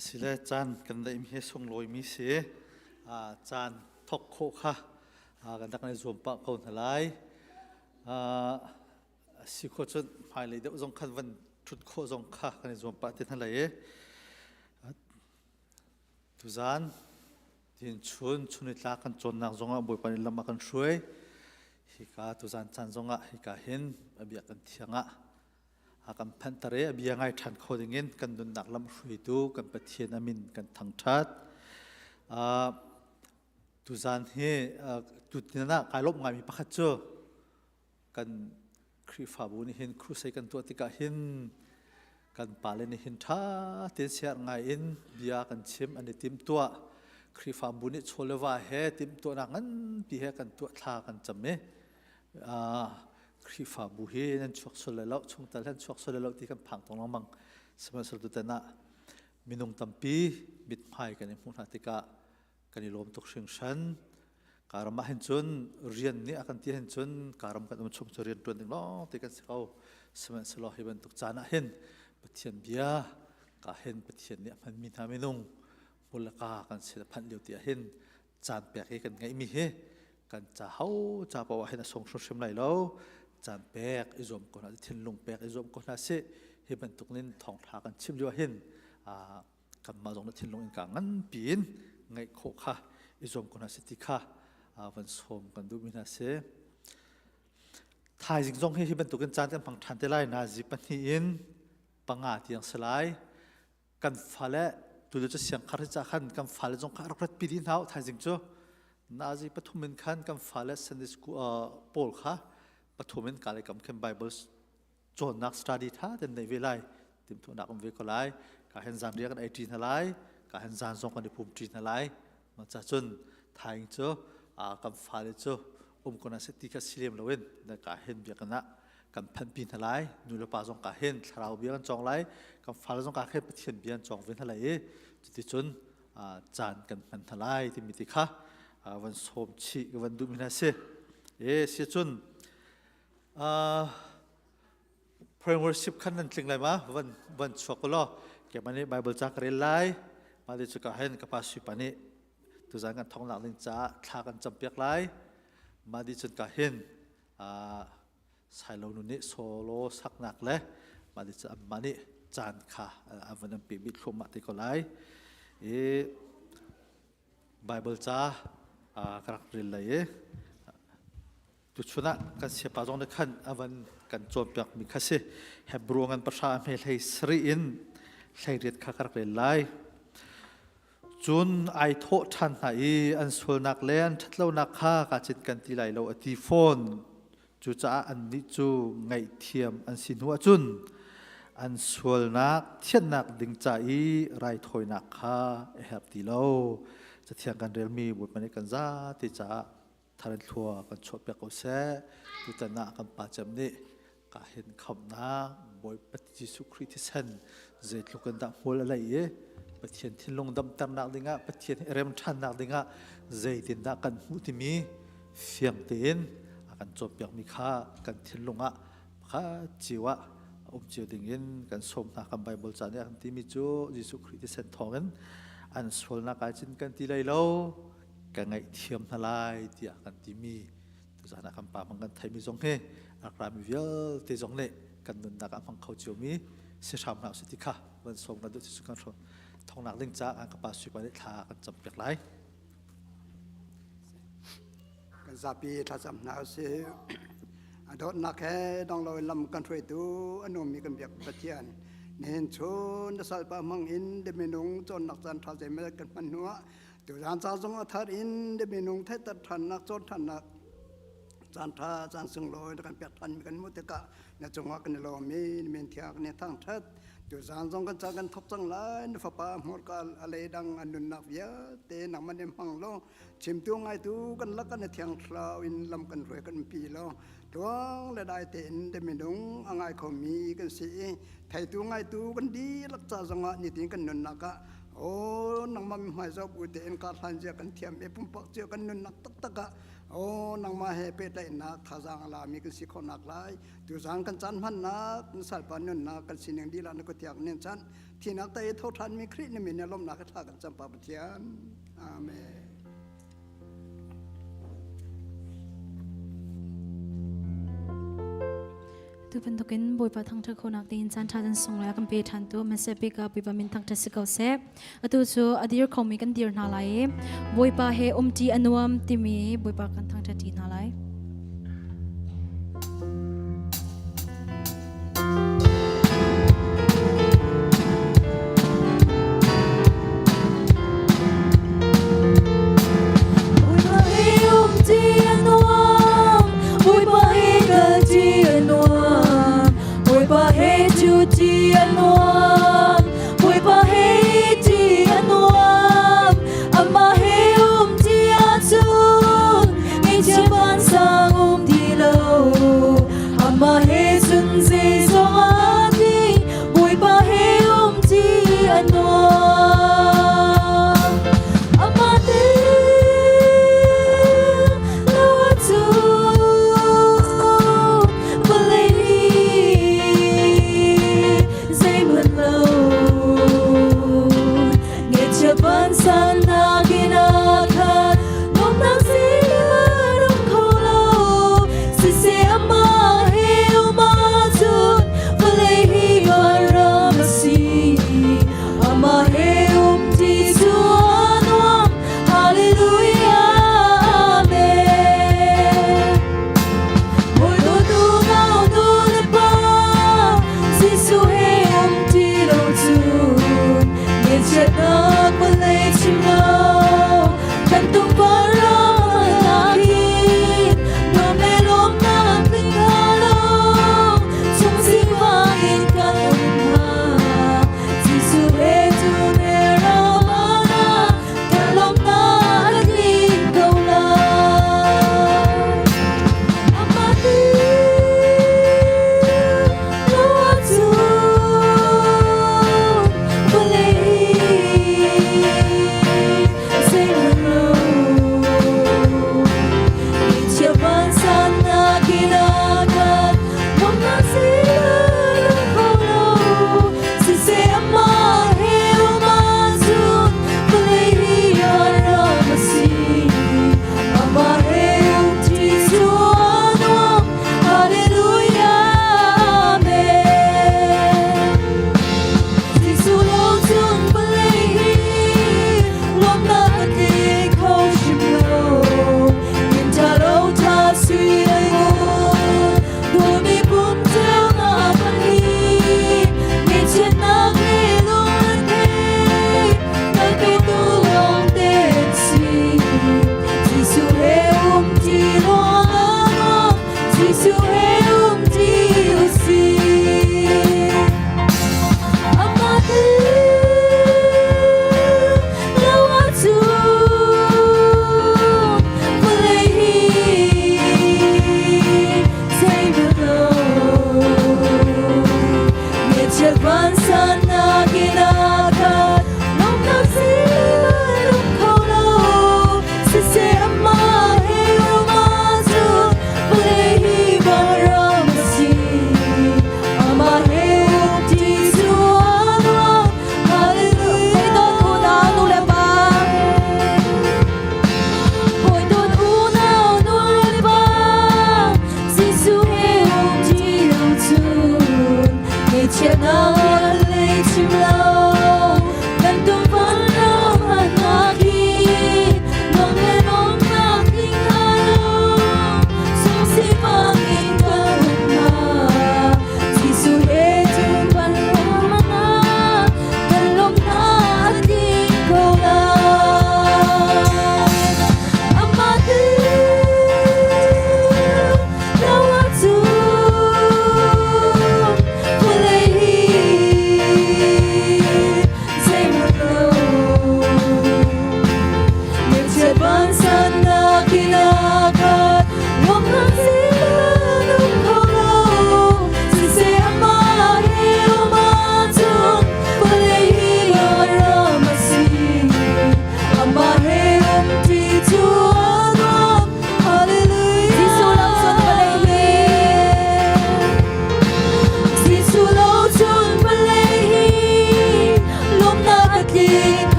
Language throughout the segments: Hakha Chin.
Asile caan kan neihmi hi sunglawimi si. Caan thok khawh kha kan rak i zuam pah ko hna lai. Si khawh cun hmailei deuh zong khan van ṭhut khawh zong kha kan i zuam pah te hna lai i tuzaan tin chun chunitlak kan cawnnak zongah Bawipa nih lam a kan hruai. Hika tuzaan caan zongah hika hin a bia kan thiang ah a kan phanhter i a bia ngai ṭhan kho dingin kan nunnak lam hruaitu kan Pathian a min kan thangṭhat. Tuzaan hi tutin ah kai lawmh ngaimi pakhat cu kan Khrihfabu nih hin crusade kan tuah tikah hin kan pale nih hin ṭha tein siar ngai in bia kan chim an i timtuah. Khrihfabu nih chaw le va he timhtuahnak nganpi he kan tuah thla kan cam i Khrihfabu hi nan chuak sual lai lo, chungtel han chuak sual lai lo ti kan phang tong lengmang. Sihmanhsehlaw tutan ah minung tampi mithmai kan i hmuh hna tikah kan i lawm tuk hringhran. Karam ah hin cun rian nih a kan ti hin cun karam kan um chung cu rian ṭuan ding lawng te kan si ko. Sihmanhsehlaw hi bantuk caan ah hin Pathian bia ka hin Pathian nih a hmanmi hna minung hmul le ka kan sin a phanh lio ti ah hin caan pek hi kan ngeihmi hi kan ca ho ca paoh ah hin a sung hrimhrim lai lo. Caan pek i zuam ko hna thinlung pek i zuam ko hna sih. Hi bantuk nin thawngṭha kan chim lio ah hin kanmah zong na thinlung in ka nganpi in ngaih khawh kha i zuam ko hna sih ti kha van sawm kan duhmi hna si. Thaizing zong hi hi bantukin caan kan hmang ṭhan te lai. Nazi pahnih in panga tiang si lai. Kan fale tulio cu siangkhar hi ca khan kan fale zong kha rak rat pi dih hna u thaizing cu. Nazi pathum in khan kan fale Sunday school pawl kha pathum in ka le kam khin Bible cawnnak study tha ten nei ve lai. Timhtuahnak um ve ko lai. Ka hen zan riak kan ei ṭi hna lai. Ka hen zan zong kan i pum ṭi hna lai. Ma ca cun thaing cu kan fale cu um ko na se ti kha si lem loin na ka hen biakinn ah kan phanpi hna lai. Nu le pa zong ka hen thlarau bia kan cawng lai. Kan fale zong ka hen Pathian bia an cawng ve hna lai i cuticun caan kan hman hna lai timi ti kha van sawm chih ka van duhmi hna si. E si cun prayer worship khan nan tling lai ma van van chuak law keimah nih Bible ca ka rel lai. Mah ti cu ka hen ka pa sui pa nih tuzan kan thong nak ding caah thla kan campiak lai. Mah di cun ka hin Sailo nu nih solo saknak le mah di cu amah nih caan kha a van an pemi thluahmah te ko lai. I Bible ca ka rak rel lai i tuchun ah kan siapa zong nih khan a van kan cawnpiakmi kha si. Hebrew ngan pahra a hme hlei sarih in 18 kha ka rak rel lai. Cun ai thawh ṭhan hna i an sualnak le an ṭhatlonak kha kaa cin kan ti lai lo a ti fawn. Cucaah annih cu ngaihthiam an si hnu ahcun an sualnak thianhnak ding ca i raithawinak kha a herh ti lo. Cathiang kan relmi Bawipa nih kan zate caah thar in thlua kan chuahpiak ko seh. Tutan ah kan Pa Cem nih ka hin khamhnak Bawipa Jesuh Khrih thisen zeitluk in dah hmual a lei i Pathian thinlung damternak dingah Pathian i rem ṭhannak dingah zeitindah kan hmuh timi fiang tein a kan cawnpiakmi kha kan thinlung ah pakhat cio ah um cio dingin kan sawm hna. Kan Bible ca nih a kan timi cu Jesuh Khrih thisen thawngin an sualnak ai cin kan ti lai lo, ka ngaihthiam hna lai tiah kan timi tuzaan ah kan pa hmang kan theimi zong hi a rak rami vialte zong nih kan nunnak ah hmang kho ciomi si hram hna usih ti kha van sawm kan duh cu kan hrawm thongnak ding caah kan pa sui pa nih thla kan cam piak lai. Kan zapi thlacam hna usih. A dawtnak he dong loin lam kan hruaitu a nungmi kan biak Pathian, nihin chun na salpa hmang in de minung cawnnak caan ṭha zeimawzat kan hman hnuah tuzaan ca zong a thar in de minung theihter ṭhannak cawn ṭhannak caan ṭha caan sunglawi na kan pek ṭhanmi kan hmuh tikah na cungah kan i lawm i na min thiang kan i thangṭhat. Tuzaan zong kan ca kan thawk cang lai. Na fapa hmurka a leidang a nunnak vialte nangmah nih hmang law chimtu ngaitu kan lak kan i thiang thlarau in lam kan hruai kan pi law tluang le dai tein de minung a ngai khomi kan si i theitu ngaitu kan dihlak ca zongah nitin kan nunnak ah O nangmah mi hmai zoh bu tein kar hlan zia kan thiam i pumpak cio kan nunnak taktak ah o nangmah he pehtlaihnak thazaang a lami kan si khawhnak lai tuzaan kan caan hmannak na salpa nunnak kan sining dilah na kutiak nin chan thinak ta i tho ṭhan mi Khrih na min in lawmnak he thla kan cam pa Pathian. Amen. Tu bantukin Bawipa thangṭhat khonak tein caan ṭha kan sung lai kan pe ṭhan tu hmasa bik ah Bawipa min thangṭhat si ko seh. Atu cu a dir khomi kan dir hna lai i Bawipa he umṭi a nuam timi Bawipa kan thangṭhat ṭi hna lai.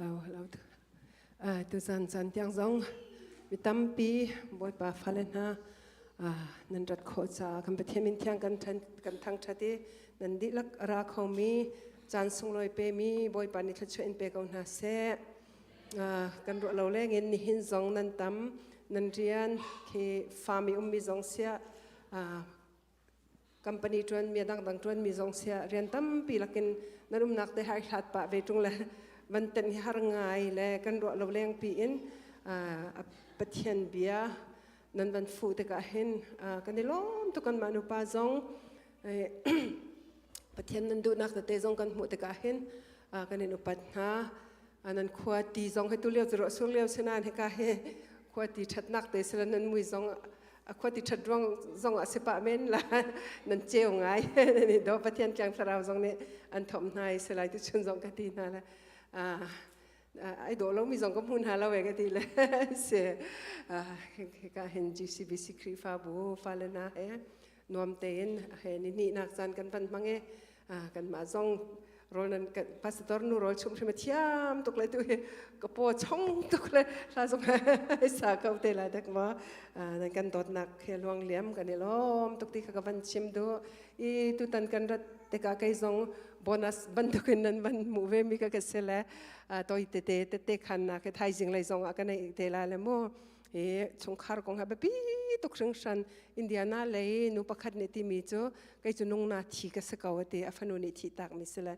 Hello, hello. Tuzan caan tiang zong mi tampi Bawipa fale hna nan rat khawh caah kan Pathian min thiang kan kan thangṭhat i nan dihlak a ra khomi caan sunglawi pemi Bawipa nih thluachuah in pe ko hna seh. Kan ruah lo lengin nihin zong nan tam nan rian khi fami ummi zong siah company ṭuan mi dangdang ṭuan mi zong sia rian tampi lakin nan umnak te hai hlat pah ve ṭung le van ten hi har ngai le kan ruah lo leng pi in Pathian bia nan van fu tikah hin kan i lawm tuk kan mah nupa zong Pathian nan duhnak tete zong kan hmuh tikah hin kan in upat hna. Nan khua ti zong hi tu lio cu ruah sur lio sinan hika hi khua ti ṭhatnak te sila nan mui zong a khua ti ṭhat ruang zong ah si pah men la nan ceu ngai. Nan i do Pathian Thiang Thlarau zong nih an thom hna i silai tu chun zong ka ti hna le ai dawh lomi zong ka hmu hna lo e ka ti le si. Hika hin GCBC Khrihfabu fale hna he nuam tein he ni hnihnak caan kan van hmang i kanmah zong rawl nan pastor nu rawl chum hrim a thiam tuk le tu hi ka paw chong tuk le hla zong sa ko te la dek ma. Nan kan dawtnak he luang liam kan i lawm tuk ti kha ka van chim du i tutan kan rat tikah kei zong bonus bantukin nan van hmuh ve mi ka ka si le toi tete tete khan na ke thaizing lei zong ah ka nei te la le mu. I chungkhar kong ha biapi tuk hringhran. Indiana lei nu pakhat nih timi cu kei cu nung na thi ka si ko ati, a fanu nih thi tak mi si le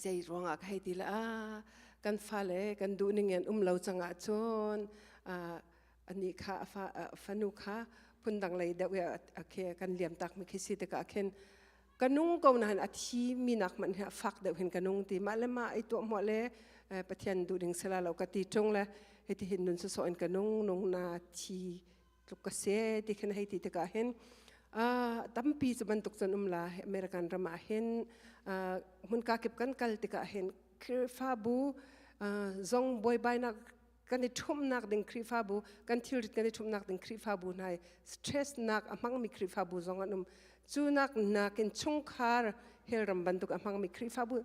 zei ruangah ka hei ti le a kan fale kan duh ning in um lo cangah cun ani kha a fa fanu kha phundang lei deuh a kan liam tak mi khi si tikah khin ka nung ko nain a thi mi nak man hi a fak deuh hin ka nung ti mah le mah i tuah hmuah le Pathian duh ding sila lo ka ti ṭung le hiti hin nun sawsawh in ka nung nung na thi tluk ka se ti khin hei ti tikah hin tampi cu bantuk cun um la. American ram ah hin hmun ka kip kan kal tikah hin Khrihfabu zong buaibainak kan i ṭhumhnak ding Khrihfabu kan thilrit kan i ṭhumhnak ding Khrihfabu hna i stress nak a hmangmi Khrihfabu zong an um. Cu nak nakin chungkhar hellram bantuk a hmangmi Khrihfabu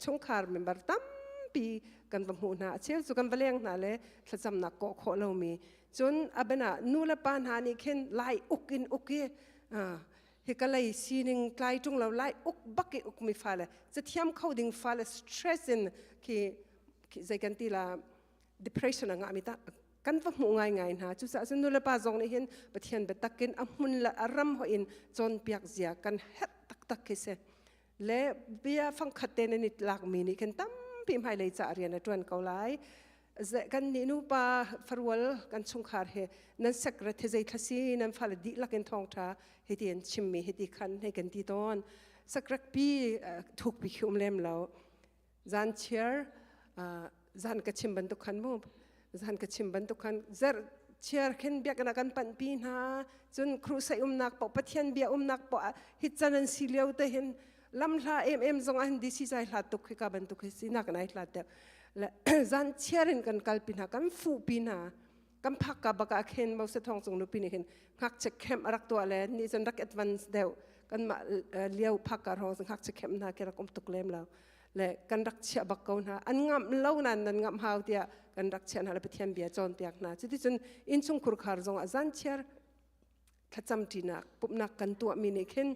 chungkhar member tampi kan va hmuh hna. A cheu cu kan va leng hna le thlacamnak kawh khawh lomi cun abana nu le pa hna nih khin lai uk in uk i hi ka lei sining tlai ṭung lo lai uk bak i uk mi fale cathiam kho ding fale stress in khi zei kan ti la depression a ngah mi ta kan va hmuh ngai ngai hna. Cucaah cun nulepa zong nih hin Pathian biatak in a hmun le a ram ho in cawnpiak zia kan herh taktak khi si le bia fangkhat te nan i lak mi nih khin tampi hmailei ca rian a ṭuan ko lai. Kan nih nupa farual kan chungkhar he nan sekret he zei thlasi nan fale dihlak in thawngṭha hiti an chimmi hiti khan hei kan ti tawn. Sakrek pi thuk pi khi um lem lo. Zan chiar zan ka chim bantuk khan mu zan ka chim bantuk khan zer chiar khin biakinn ah kan panh pi hna. Cun crusade umnak paoh Pathian bia umnak paoh hi can an si lio te hin lamhla em em zong ah hin DC zai hlat tuk hi ka bantuk hi sinak in ai hlat deuh le zan chiar in kan kal pi hna, kan fuh pi hna. Kan phak ka baka khin Moses thong cung nupi nih khin ngakchia camp a rak tuah le ni cun rak advance deuh kan mah lio phak ka rong ngakchia camp hna khi rak um tuk lem lo le kan rak chiah bak ko hna. An ngamh lo nan nan ngamh hau tiah kan rak chiah hna le Pathian bia cawnpiak hna. Cuticun innchung khurkhar zong ah zan chiar thlacam ṭinak pumhnak kan tuahmi nih khin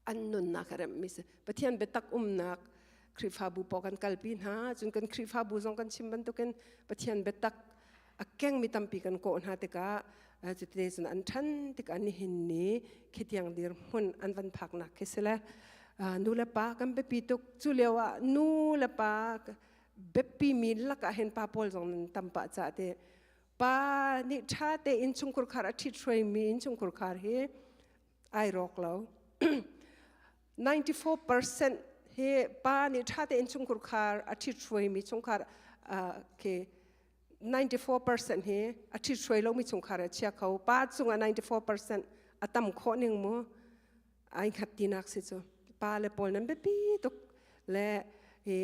an nunnak a remhmi si. Pathian biatak umnak Khrihfabu paoh kan kalpi hna. Cun kan Khrihfabu zong kan chim bantukin Pathian biatak a kengmi tampi kan kawh hna tikah cutite cun an ṭhan tikah nihin ni khitiang dirhmun an van phaknak khi si le nu le pa kan biapi tuk. Cu lio ah nu le pa biapi mi lakah hin pa pawl zong nan tam pah caah te pa nih ṭha tein chungkhur khar a ṭhit hruaimi innchungkhur khar hi ai rawk lo. 94% hi pa nih ṭha tein chungkhur khar a ṭhit hruaimi chungkhar khi 94% hi a ṭhit hruai lomi chungkhar a chia kho. Pa cungah 94% a tam khawh ning mu ai hngat tinak si cu. Pa le pawl nan biapi tuk le hi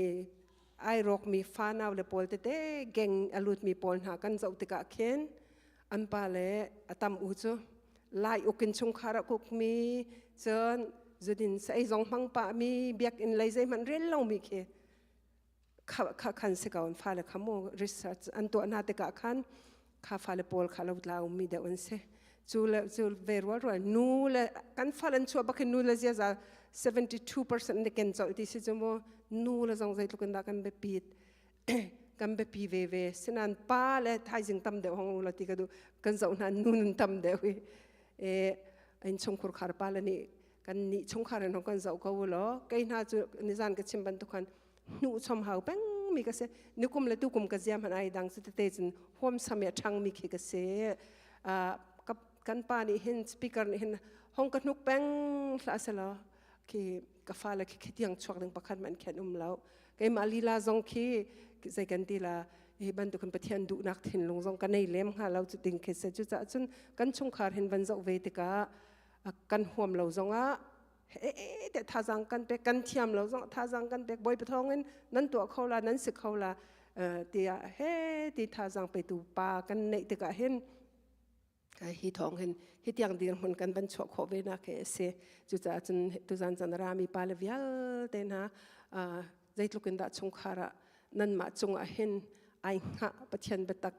ai rawkmi fanau le pawl tete geng a lutmi pawl hna kan zoh tikah khin an pa le a tam u cu lai ukin chungkhar a kukmi cun zudin sa ei zong hmang pah mi biakinn lei zeihmanh rel lomi khi. Kha khan si ko an fale kha mu research an tuah hna tikah khan kha fale pawl kha lo tlau mi deuh an si. Cu le cu ve rual rual nu le kan fal an chuah bakin nu le ziaza 72% ne ken colh ti si cu mu. Nu le zong zeitluk in dah kan biapit, kan biapi ve ve sinan pa le thaizing tam deuh hong la ti ka duh. Kan zoh hna nu nun tam deuh hi e in chungkhur khar pa le nih kan nih chungkhar in hong kan zoh ko law kei hna cu nizan ka chim bantuk khan hnuh chom hau peng mi ka si. Nikum le tukum ka ziam han ai dang cu tete cun huam sam ya ṭhang mi khi ka si. Kan pa nih hin, speaker nih hin hong ka hnuk peng hlah selaw khi ka fale khi khitiang chuak ding pakhat man khen um lo. Keimah lila zong khi zei kan ti la, hi bantukin Pathian duhnak thinlung zong ka nei lem hnga lo cu ding khi se. Cucaah cun kan chungkhar hin van zoh ve tikah kan huam lo zongah e te thazang kan pek, kan thiam lo zong thazang kan pek, Bawipa thawngin nan tuah kho la, nan si kho la tiah he ti thazang petu pa kan neih tikah hin hi thawng hin hi tiang dirhmun kan van chuah khawh ve nak hi a si. Cucaah cun tuzan chan rami pa le vialte hna, zeitluk in dah chungkhar ah nanmah cungah hin ai hngah Pathian biatak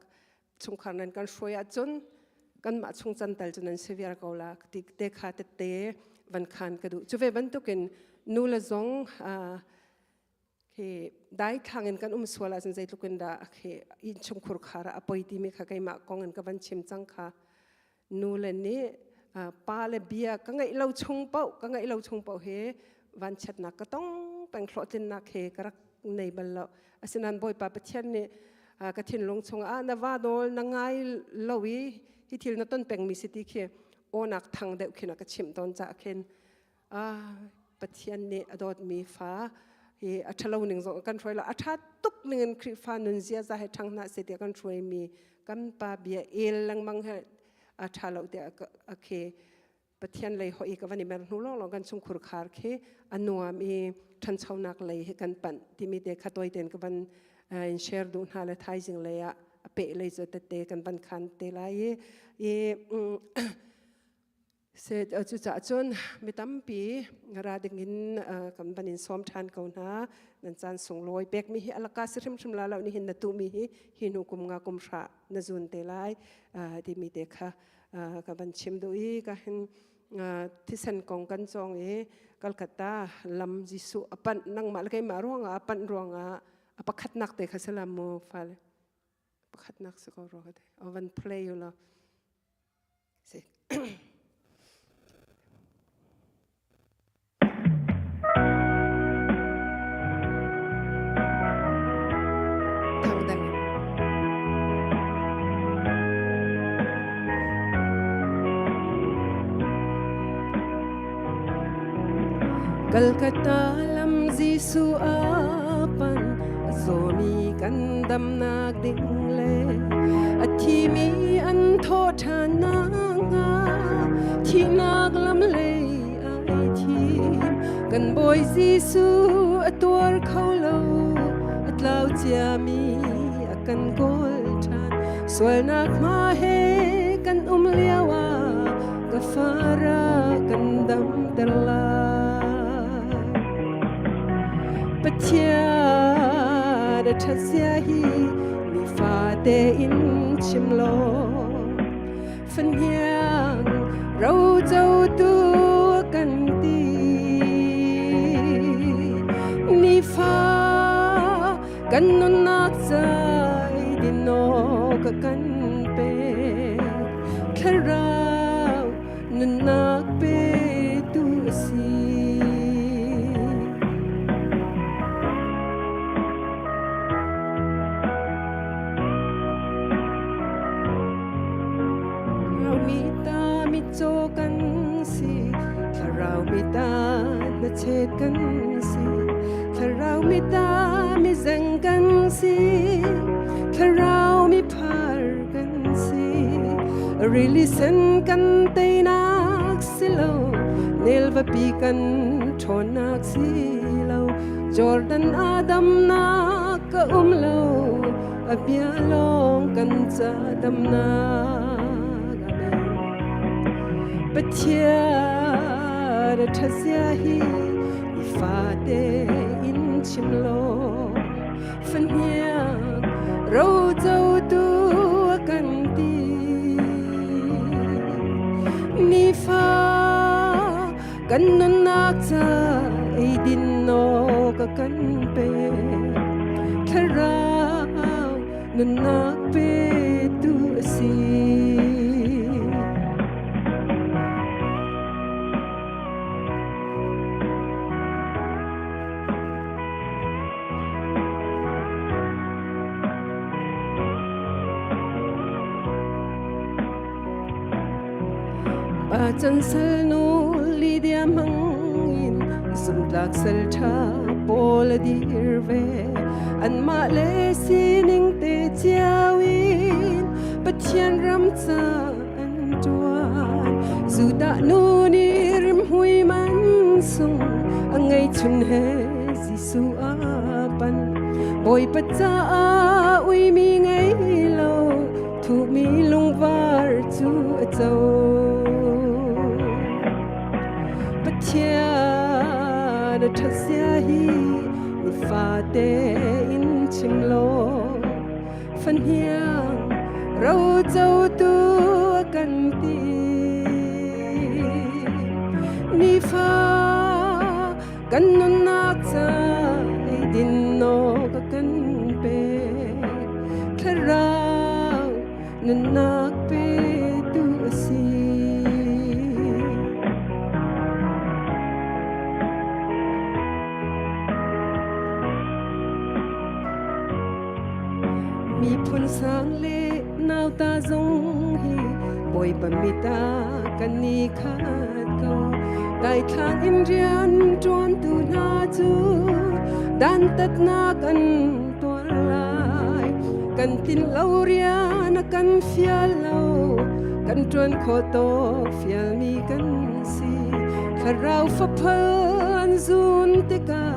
chungkhar nan kan hruai ahcun kanmah chung can tal cu nan si viar ko la ti te kha tette van khan ka duh. Cu ve bantukin nu le zong khi dai thlang in kan um sual ahcun zeitluk in dah khi innchungkhur khar ah a poi timi kha keimah kong in ka van chim cang kha. Nu le nih pa le bia ka ngaih lo chung paoh, ka ngaih lo chung paoh hi vanchiatnak ka tong peng, hlawhtlinnak he ka rak nei bal lo. Asinain Bawipa Pathian nih ka thinlung chungah na va nawl na ngai lo i hi thil na ton pengmi si ti khi awnak thang deuh khin a ka chimh tawn caah khin Pathian nih a dawtmi fa hi a ṭhalo ning zong kan hruai lo, a ṭha tuk ning in Khrihfa nun ziaza he ṭhang hna seh tiah kan hruaimi kan pa bia el lengmang he a ṭha lo tiah a khi Pathian lei hoi ka van i mer hnu lawng lawng kan chungkhur khar khi a nuam i ṭhanchonak lei hi kan panh timi te kha tawi tein ka van in share duh hna le thaizing lei ah a peh lei cu tete kan van khan te lai i Cucaah cun mi tampi ra dingin kan van in sawm ṭhan ko hna. Nan caan sunglawi pekmi hi alaka si hrimhrim la lo, nihin na tuhmi hi hi hnu kum nga kum hra na zun te lai timi te kha ka van chim duh i ka hin thisen kong kan cawng i Calcutta lam Jesuh a panh nangmah le keimah ruangah a panh ruangah a pakhatnak te kha salam mu fale pakhatnak si ko rua ka te van play u law si. Calcutta lam Jesuh a pan, a zawmi kan damnak ding le a thimi an thawh ṭhan nakhnga thihnak lam lei ai thim. Kan Bawi Jesuh a tuar kho lo, a tlau ciami a kan kawl ṭhan. Sualnak hma he kan um lio ah ka fara kan damter lai. Pathian a ṭhat zia hi nifate in chim law fahniang rocotu kan ti. Nifa kan nunnak zai dinawk a kan pek, thlarau nunnak petu a si. Thlarau mi ta mitcaw kan si, thlarau mi ta hnachet kan si, thlarau mi ta mizeng kan si, thlarau mi phar kan si. Rili sen kan teinak si lo, nelvapi kan ṭhawnnak si lo, Jordan a damnak ka um lo, a bia lawng kan ca damnak. Amen. Pathian a ṭhatzia hi nifate in chim law. Fahniang rocotu a kan ti. Nifa kan nunnak ca eidin awk a kan pek. Thlarau nunnak petu a si. Pa chan sal nu Lydia hmang in zumtlak sal ṭha pawl a dir ve. Anmah le sining te cio in Pathian ram ca an ṭuan. Judah nu nih rimhmui man sung a ngeihchun he Jesuh a pan. Bawipa caah uimi ngei lo thuhmi lungvar cu a co. Pathian a ṭhatzia hi nifate in chim law fahniang rocotu a kan ti. Nifa kan nunnak ca eidin awk a kan pek. Thlarau nunnak petu a si. Miphun sang le nauta zong hi Bawipa mit ah kan i khat ko. Daithlang in rian ṭuantu hna cu dantatnak an tuar lai. Kan tlin lo rian a kan fial lo, kan ṭuan khawh tawk fialmi kan si. Thlarau faphal an zun tikah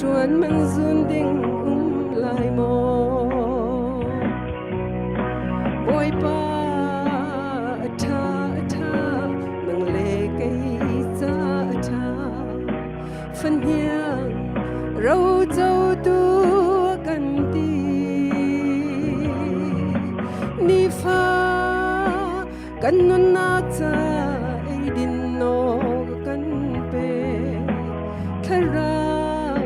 ṭuan man zun ding um lai maw? Bawipa a ṭha a ṭha nang le kei ca a ṭha fahniang rocotu a kan ti nifa kan nunnak ca eidin awk a kan pek thlarau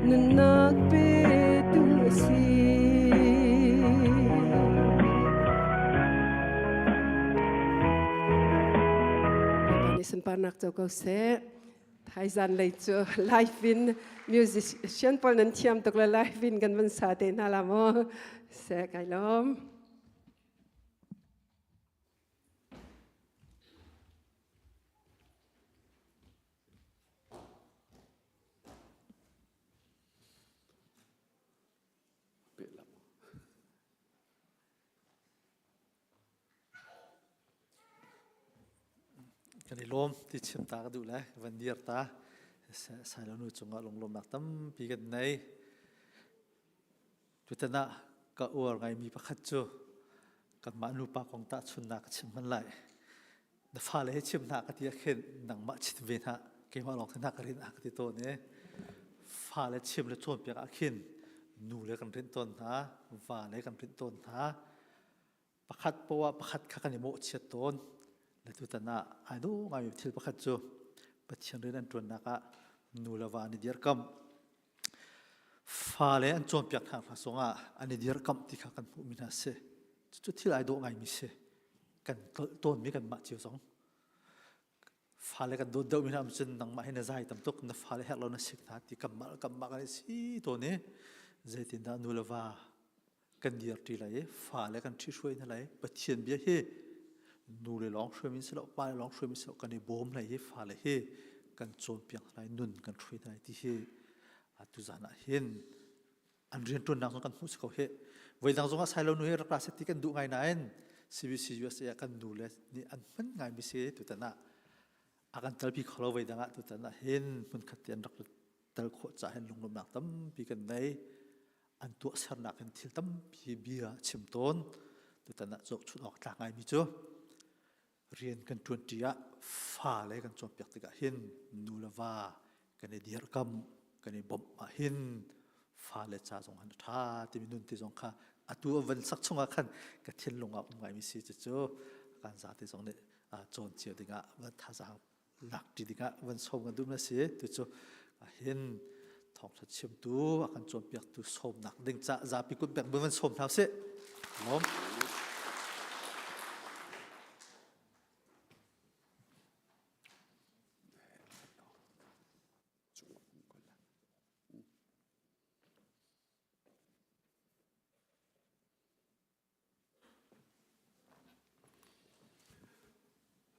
nunnak petu a si. Bawipa nih sunparnak co ko seh. Thaizan lei cu live in musician pawl nan thiam tuk le live in kan van sa te hna la maw. Seh kai lawm. Kan i lawm ti chim ta ka duh le van dir ta Sailo nu cungah lunglawmnak tampi kan nei. Tutan ah ka uar ngaimi pakhat cu kanmah nupa kong tahchunnak ka chim hman lai. Na fale he chim hna ka ti ah khin nangmah chit ve hna keimah lawng hna ka rin ah ka ti tawn i fale chim le cawnpiak ah khin nu le kan rinh tawn hna va le kan rinh tawn hna pakhat poah pakhat kha kan i mawhchiat tawn le tutan ah ai dawh ngaimi thil pakhat cu Pathian rian an ṭuannak ah nu le va an i dirkamh fale an cawnpiak hna hna zongah an i dirkamh ti kha kan hmuhmi hna a si cucu thil ai dawh ngaimi si kan tlolh tawnmi kanmah cio zong fale kan dawt deuhmi hna cun nangmah hi na zai tam tuk na fale herh lo na sik hna ti kanmah kanmah kan i si tawn i zeitindah nu le va kan dirṭi lai i fale kan ṭhihruai hna lai Pathian bia hi nu le lawng hruaimi si lo pa le lawng hruaimi si lo kan i bawm lai hi fale hi kan cawnpiak hna lai nun kan hruai hna lai ti hi atu zan ah hin an rianṭuannak zong kan hmuh si ko hi voidang zong ah sailo nu hi rak ra seh ti kan duh ngai nain CBC USA ah kan nu le nih an hman ngaimi si tutan ah a kan talpi kho lo voidang ah tutan ah hin hmunkhat te an rak tal khawh ca hin lunglawmhnak tampi kan nei an tuahsernak in thil tampi bia chim tawn tutan ah cawkchun awk tlak ngaimi cu rian kan ṭuanṭi ah fale kan cawnpiak tikah hin nu le va kan i dirkamh kan i bawmh ah hin Fale ca zong han ṭha timi nun ti zong kha atu a van sak chungah khan ka thinlung ah um ngaimi si cucu kan zate zong nih cawn cio dingah van thazaang lak ṭi dingah van sawm kan duh na si. Tucu hin thawngṭha chimtu a kan cawnpiaktu sawmnak ding ca zapi kut bek van sawm hna usih. Lawm.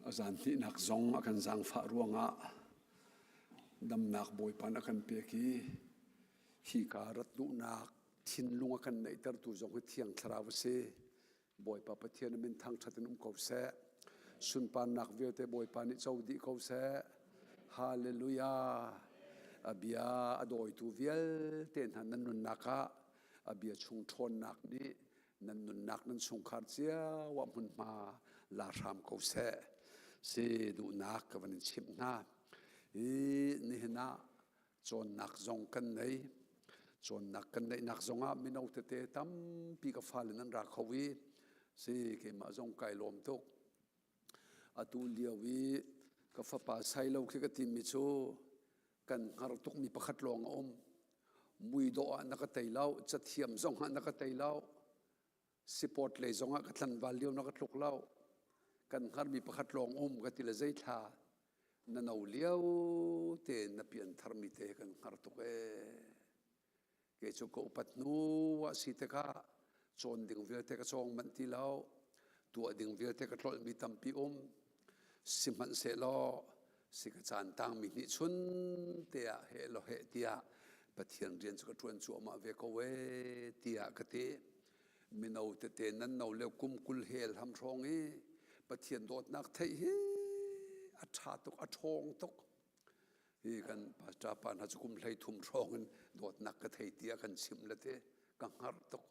A zan hnihnak zong a kan zaangfah ruangah damnak Bawipa a kan pek i hika rat duhnak thinlung a kan neihtertu zong hi Thiang Thlarau a si. Bawipa Pathian a min thangṭhat in um ko seh. Sunparnak vialte Bawipa nih co dih ko seh. Hallelujah. A bia a dawitu vialte hna nan nunnak ah a bia chung ṭhawnnak nih nan nunnak nan chungkhar cio ah hmunhma la hram ko seh. Si duhnak ka van in chimh hna. Hi nihin ah cawnnak zong kan nei. Cawnnak kan neihnak zong ah mino tete tampi ka fale nan ra kho i si keimah zong kai lawm tuk. Atu lio i ka fapa Sailo khi ka timi cu kan hngar tukmi pakhat lawng a um. Muidawh ah na ka tei lo, cathiam zong ah na ka tei lo, sipawt lei zong ah ka tlanval lio na ka tluk lo. Kan hngarmi pakhat lawng um ka ti le zeithla na no lio tein na pian tharmi te kan hngar tuk ee. Kei cu ka upat hnu ah si tikah cawn ding vialte ka cawng manh ti lo. Tuah ding vialte ka tlolhmi tampi um. Sihmanhsehlaw si ka caan tangmi nih chun te ah heh law heh tiah Pathian rian cu ka ṭuan cuahmah ve ko ee tiah ka ti. Mino tete nan no le kum 20 hel ham hrawng i Pathian dawtnak theih hi a ṭha tuk, a ṭhawng tuk. Hi kan pastor pa hna cu kum 33 hrawng in dawtnak ka thei tiah kan chimh le te ka hngar tuk.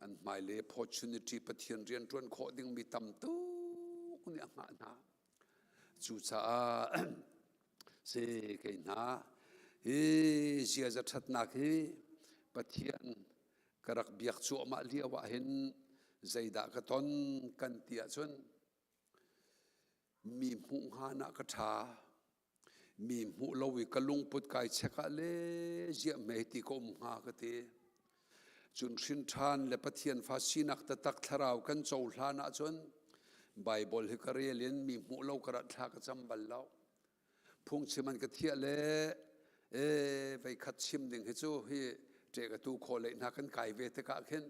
An hmailei opportunity Pathian rian ṭuan khawh dingmi tam tuk nih a hngah hna. Cucaah si kei hna hi ziaza ṭhatnak hi Pathian ka rak biak cuahmah lio ah hin zeidah ka ton kan ti ahcun Mi hmuh hngan ah ka ṭha. Mi hmuh lo i ka lungput kai chek ah le ziah hme ti ka um hnga ka ti. Cun hrin ṭhan le Pathian fa sinak taktak thlarau kan cohlan ahcun Baibal hi ka rel in mi hmuh lo karah thla ka cam bal lo. Phungchim an ka thiah le e veikhat chim ding hi cu hi ṭe ka tu khaw lei hna kan kai ve tikah khin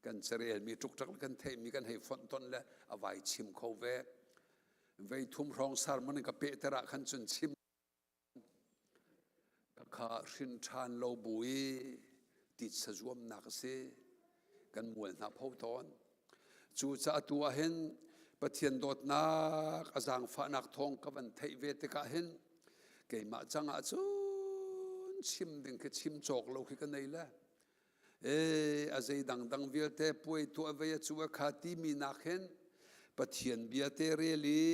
kan carelmi ṭukṭak le kan theihmi kan hei fonh ton le a vai chim kho ve. Vei thum hrawng sermon in ka pehter ah khan cun chim kha hrin ṭhan lo bu i titsa zuamnak a si. Kan mual hna pho tawn. Cucaah tu ah hin Pathian dawtnak a zaangfahnak thawng ka van theih ve tikah hin keimah cang ah cun chim ding khi chim cawk lo khi ka nei le ee a zei dangdang vialte puai tuah vei a cu a kha timi nak hin Pathian bia te rel i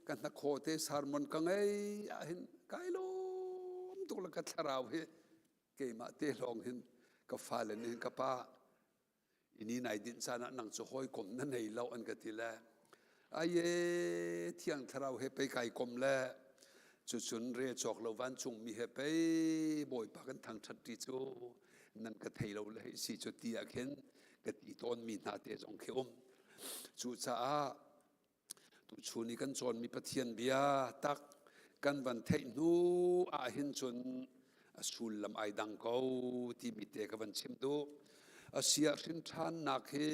ka hnakhaw te sermon ka ngei ah hin kai lawm tuk le ka thlarau hi keimah te lawng hin ka fale nih ka pa ini nai dinh caan ah nang cu hawikom na nei lo an ka ti le aye thiang thlarau he pei kai kom le cucun re cawk lo vancung mi he pei bawipa kan thangṭhat ti cu nan ka thei lo le hei si cu ti ah khin ka ti tawn mi hna te zong khi um cucaah Tuchun i kan cawnmi Pathian bia tak kan van theih hnu ahhin cun a sullam ai dang ko timi te ka van chim duh. Asiah hrin ṭhannak hi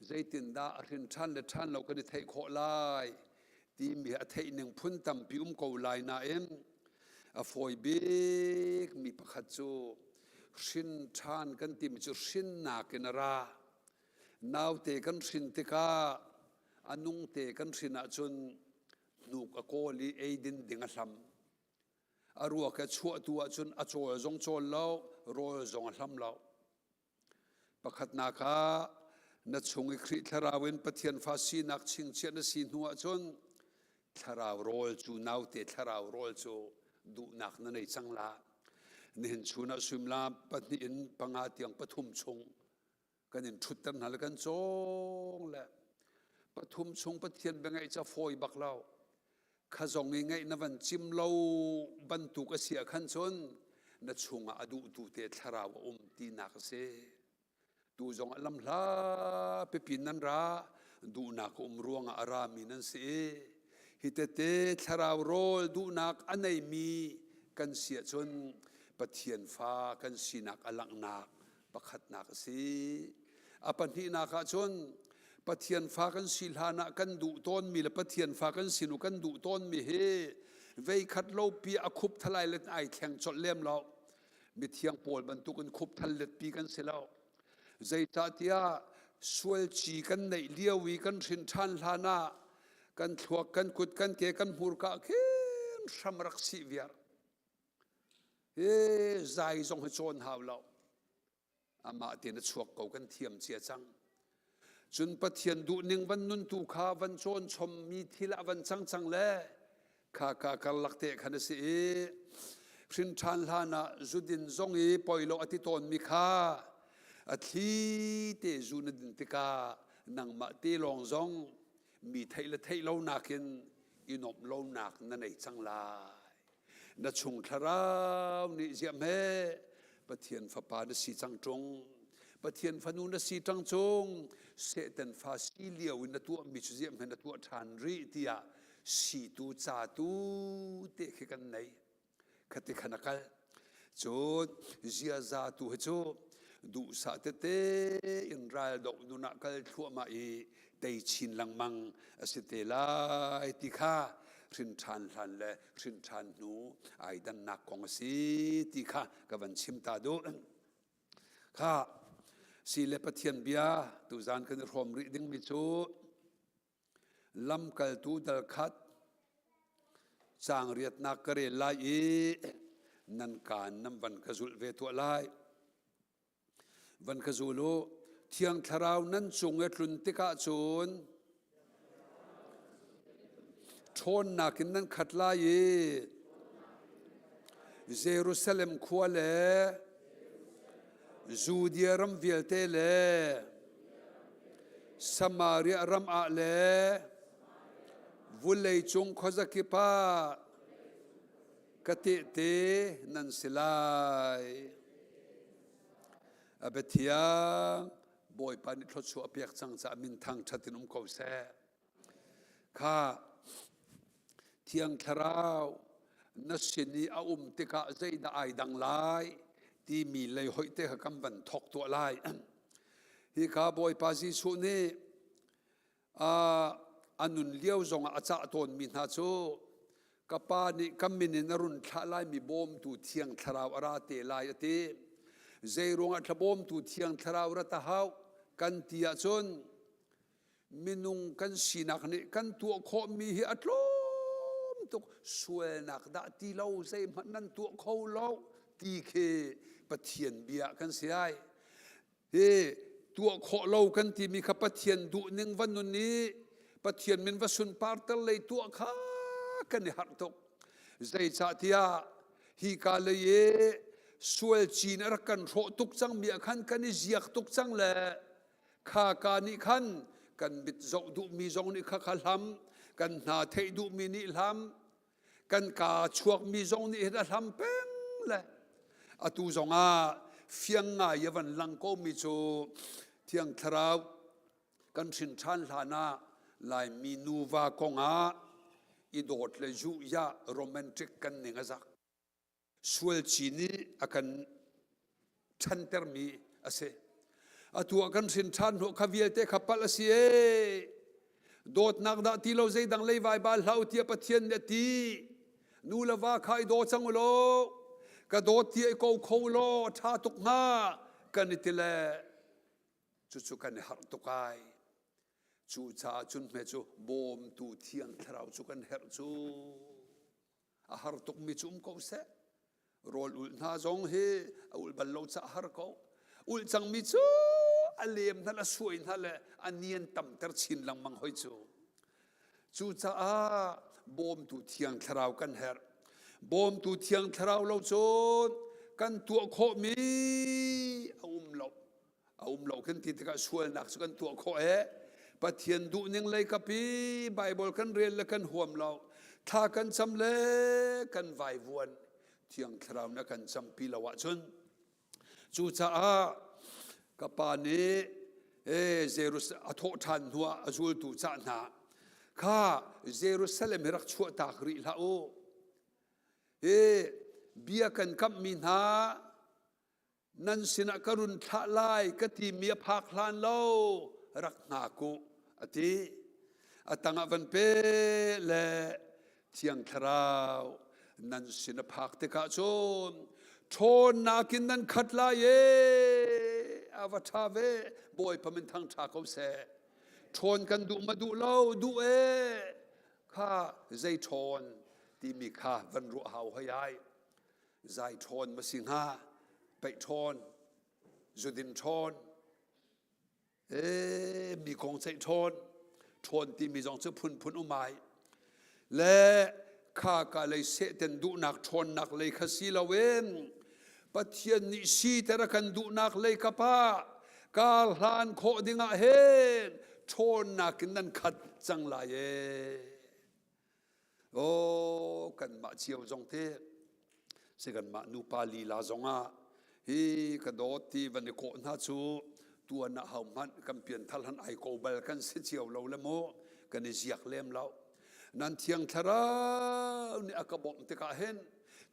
zeitindah a hrin ṭhan le ṭhan lo kan i theih khawh lai timi a theih ning phun tampi um ko lai nain a fawi bik mi pakhat cu hrin ṭhan kan timi cu hrinnak in a ra. Naute kan hrin tikah a nungte kan hrin ahcun hnuk a kawl i eidin ding a hlam. A ruak a chuahtu ahcun a cawl zong cawl lo, rawl zong a hlam lo. Pakhatnak ah na chung i Khrih Thlarau in Pathian fa sinak chingchiah na si hnu ahcun thlarau rawl cu naute thlarau rawl cu duhnak na nei cang la. Nihin chun ah suimilam pahnih in panga tiang pathum chung kan in ṭhutter hna le kan cawng le pathum chung Pathian bia ngaih ca fawi bak lo. Kha zong i ngaih na van cim lo bantuk a si ah khan cun na chungah a duhtu te thlarau a um tinak a si. Tu zong ah lamhla pipi nan ra duhnak a um ruangah a rami nan si i hi tete thlarau rawl duhnak a neimi kan si ahcun Pathian fa kan sinak a langhnak pakhatnak a si. A pahnihnak ah cun Pathian fa kan si hlan ah kan duh tawnmi le Pathian fa kan sinu kan duh tawnmi hi veikhat lo pi a khup thalai let ai thleng colh lem lo. Mithiang Paul bantukin khupthal letpi kan si lo. Zeicahtiah sualci kan neih lio i kan hrin ṭhan hlan ah kan thluak, kan kut, kan ke, kan hmurka khin hram rak sih viar. Hi zai zong hi cawn hau lo. Amah tein a chuak ko kan thiam cia cang. Cun Pathian duhning van nuntu kha van cawn chommi thil ah van cang cang le kha ka karlak te khan a si i hrin ṭhan hlan ah zudin zong i poi lo a ti tawnmi kha a thli te zu na din tikah nangmah te lawng zong mi theih le theih lo nakin i nuamh lonak na nei cang lai. Na chung thlarau nih ziah hme Pathian fapa na si cang ṭung Pathian fanu na si ṭang cung Satan fa si lio in na tuahmi cu ziah hme na tuah ṭhan rih tiah situ catu te khi kan nei khati khan a kal cun ziaza tu hi cu duhsah tete in ral doh nun ah kal thluahmah i tei chin lengmang a si te lai ti kha hrin ṭhan hlan le hrin ṭhan hnu ai dannak kong a si ti kha ka van chim ta duh. Kha si le Pathian bia tuzan kan i hrawm rih dingmi cu lamkaltu dal khat caang riatnak ka rel lai i nan kaan nan van ka zulh ve tuah lai. Van ka zul u. Thiang Thlarau nan cung i tlun tikah cun ṭhawnnak in nan khat lai i Jerusalem khua le Judea ram vialte le Samaria ram ah le vulei cung khuazakip ah ka tehte nan si lai. A biathiang Bawipa nih thluachuah a pek cang caah min thangṭhat in um ko seh. Kha Thiang Thlarau na sin i a um tikah zeidah ai dang lai timi lei hoih te kha kan van thawk tuah lai. Hi kha Bawipa Jesuh nih a nun lio zongah a cah tawnmi hna cu ka pa nih ka min in a run thlah laimi bawmtu thiang thlarau a ra te lai a ti. Zei ruangah thla bawmtu thiang thlarau rat a hau kan ti ahcun minung kan sinak nih kan tuah khawhmi hi a tlawm tuk sualnak dah ti lo zeihmanh nan tuah kho lo ti khi Pathian bia kan si ai. Hi tuah khawh lo kan timi kha Pathian duhning va nun i Pathian min va sunparter lei tuah kha kan i harh tuk. Zeicahtiah hi ka lei i sual cin a rak kan hrawh tuk cangmi ah khan kan i ziak tuk cang le kha ka nih khan kan mit zoh duhmi zong nih kha kha hlam, kan hna theih duhmi nih hlam, kan kaa chuakmi zong nih hin a hlam peng le atu zongah fiang ngai a van lang komi cu Thiang Thlarau kan hrin ṭhan hlan ah Laimi nuva kongah i dawt le zuh-yah romantic kan ning a zak. Sualci nih a kan ṭhantermi a si. Atu ah kan hrin ṭhan hnawh kha vialte kha palh a si ee. Dawtnak dah ti lo zeidang leivai bal hlah u tiah Pathian nih a ti. Nu le va kha i daw cang u law ka dawt tiah i ko kho u law a ṭha tuk hnga kan i ti le cucu kan i harh tuk ai. Cucaah cun hme cu bawmtu thiang thlarau cu kan herh cu. A har tukmi cu um ko seh. Rawl ulh hna zong hi a ulh bal lo caah har ko. Ulh cangmi cu a lem hna le a suai hna le a nian tamter chin lengmang hoi cu. Cucaah bawmtu thiang thlarau kan herh. Bawmtu thiang thlarau lo cun. kan tuah khawhmi a um lo. A um lo kan ti tikah sualnak cu kan tuah khawh ee. Pathian duhning lei kapi Bible kan rel le kan huam lo. Thla kan cam le kan vaivuan. Thiang Thlarau na kan campi lo ahcun Cucaah ka pa nih a thawh ṭhan hnuah a zultu cah hna kha Jerusalem hi rak chuahtak rih hlah u. Hi bia kan kamhmi hna nan sinah ka run thlah lai ka timi a phak hlan lo rak hngak u a ti. A tangah van pe le Thiang Thlarau nan sin a phak tikah cun ṭhawnnak in nan khat lai e a va ṭha ve Bawipa min thang ṭha ko seh ṭhawn kan duh ma duh lo duh e kha zei ṭhawn timi kha van ruah hau hoi ai zai ṭhawn ma si hnga peih ṭhawn zudin ṭhawn Ee, mi kong ceih ṭhawn, ṭhawn timi zong cu phunphun um ai. Le kha ka lei sehten duhnak ṭhawnnak lei kha si loin Pathian nih siter a kan duhnak lei kap ah kar hlan khawh dingah hin ṭhawnnak in nan khat cang lai ee. Aw kanmah cio zong te si kanmah nupa lila zongah hi ka dawt ti van i kawh hna cu tuan ah ho hmanh kan pianthar han ai ko bal kan si cio lo le mu kan i ziak lem lo nan thiang thlarau nih a ka bawmh tikah hin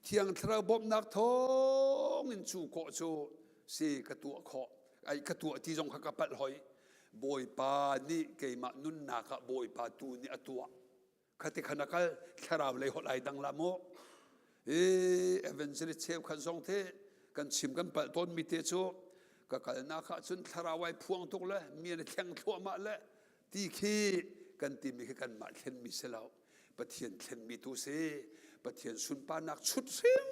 thiang thlarau bawmhnak thawng in cu kawh cu si ka tuah khawh ai ka tuah ti zong kha ka palh hoi bawipa nih keimah nunnak ah bawipa tu nih a tuah Khati khan a kal thlarau lei holh ai dang la mu. I evangelist cheukhat zong te kan chim kan palh tawn mi te cu ka kalnak ah cun thlarau ai phuang tuk le mi an i thleng thluahmah le ti khi kan timi khi kanmah thlenmi si lo Pathian thlenmi tu si Pathian sunparnak chut hrim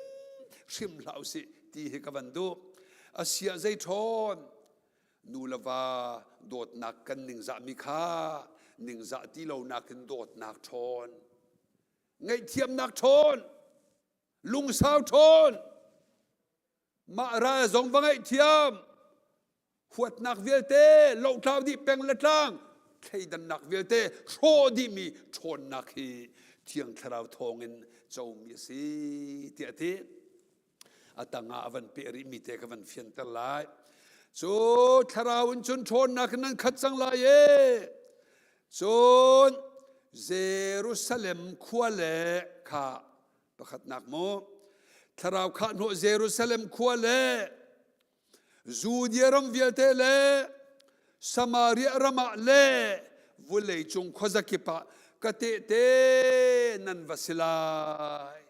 hrim hlah usih ti hi ka van duh asia zei ṭhawn Nu le va dawtnak kan ningzahmi kha ningzah ti lonak in dawtnak ṭhawn, ngaihthiamnak ṭhawn, lungsau ṭhawn, mah ral zong va ngaihthiam, huatnak vialte lohtlau dih peng le tlang, thleidannak vialte hrawh dihmi ṭhawnnak hi Thiang Thlarau thawngin comi a si tiah a ti. A tangah a van peh rihmi te ka van fianter lai. Cu thlarau in cun ṭhawnnak in nan khat cang lai e. Cun Jerusalem khua le kha pakhatnak mu thlarau khah hnawh Jerusalem khua le Judea ram vialte le Samaria ram ah le vulei cung khuazakip ah ka tehte nan va si lai.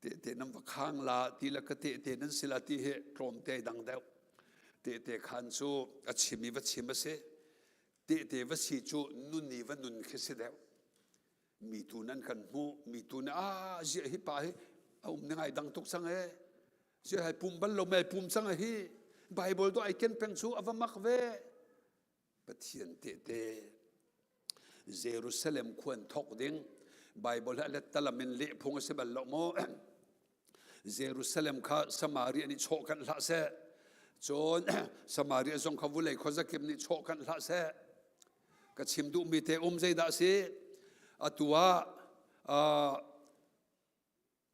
Tehte nan va khang la ti le ka tehte nan si la ti hi tlawmte dang deuh. Tehte khan cu a chim i va chim a si. Tehte va si cu nun i va nun khi si deuh. Mi tu nan kan hmuh, mi tu nih ah ziah hi pa hi a um ngai dang tuk cang ee. Ziah hai pum bal lo mai pum cang hi. Bible to ai ken peng cu a va mak ve. Pathian tehte Jerusalem khuan thawk ding Bible hi lettalam in leh phung a si bal lo maw Jerusalem kha Samaria nih chawh kanh hlah seh cun Samaria zong kha vulei khuazakip nih chawh kanh hlah seh ka chim duhmi te um zeidah a si atu ah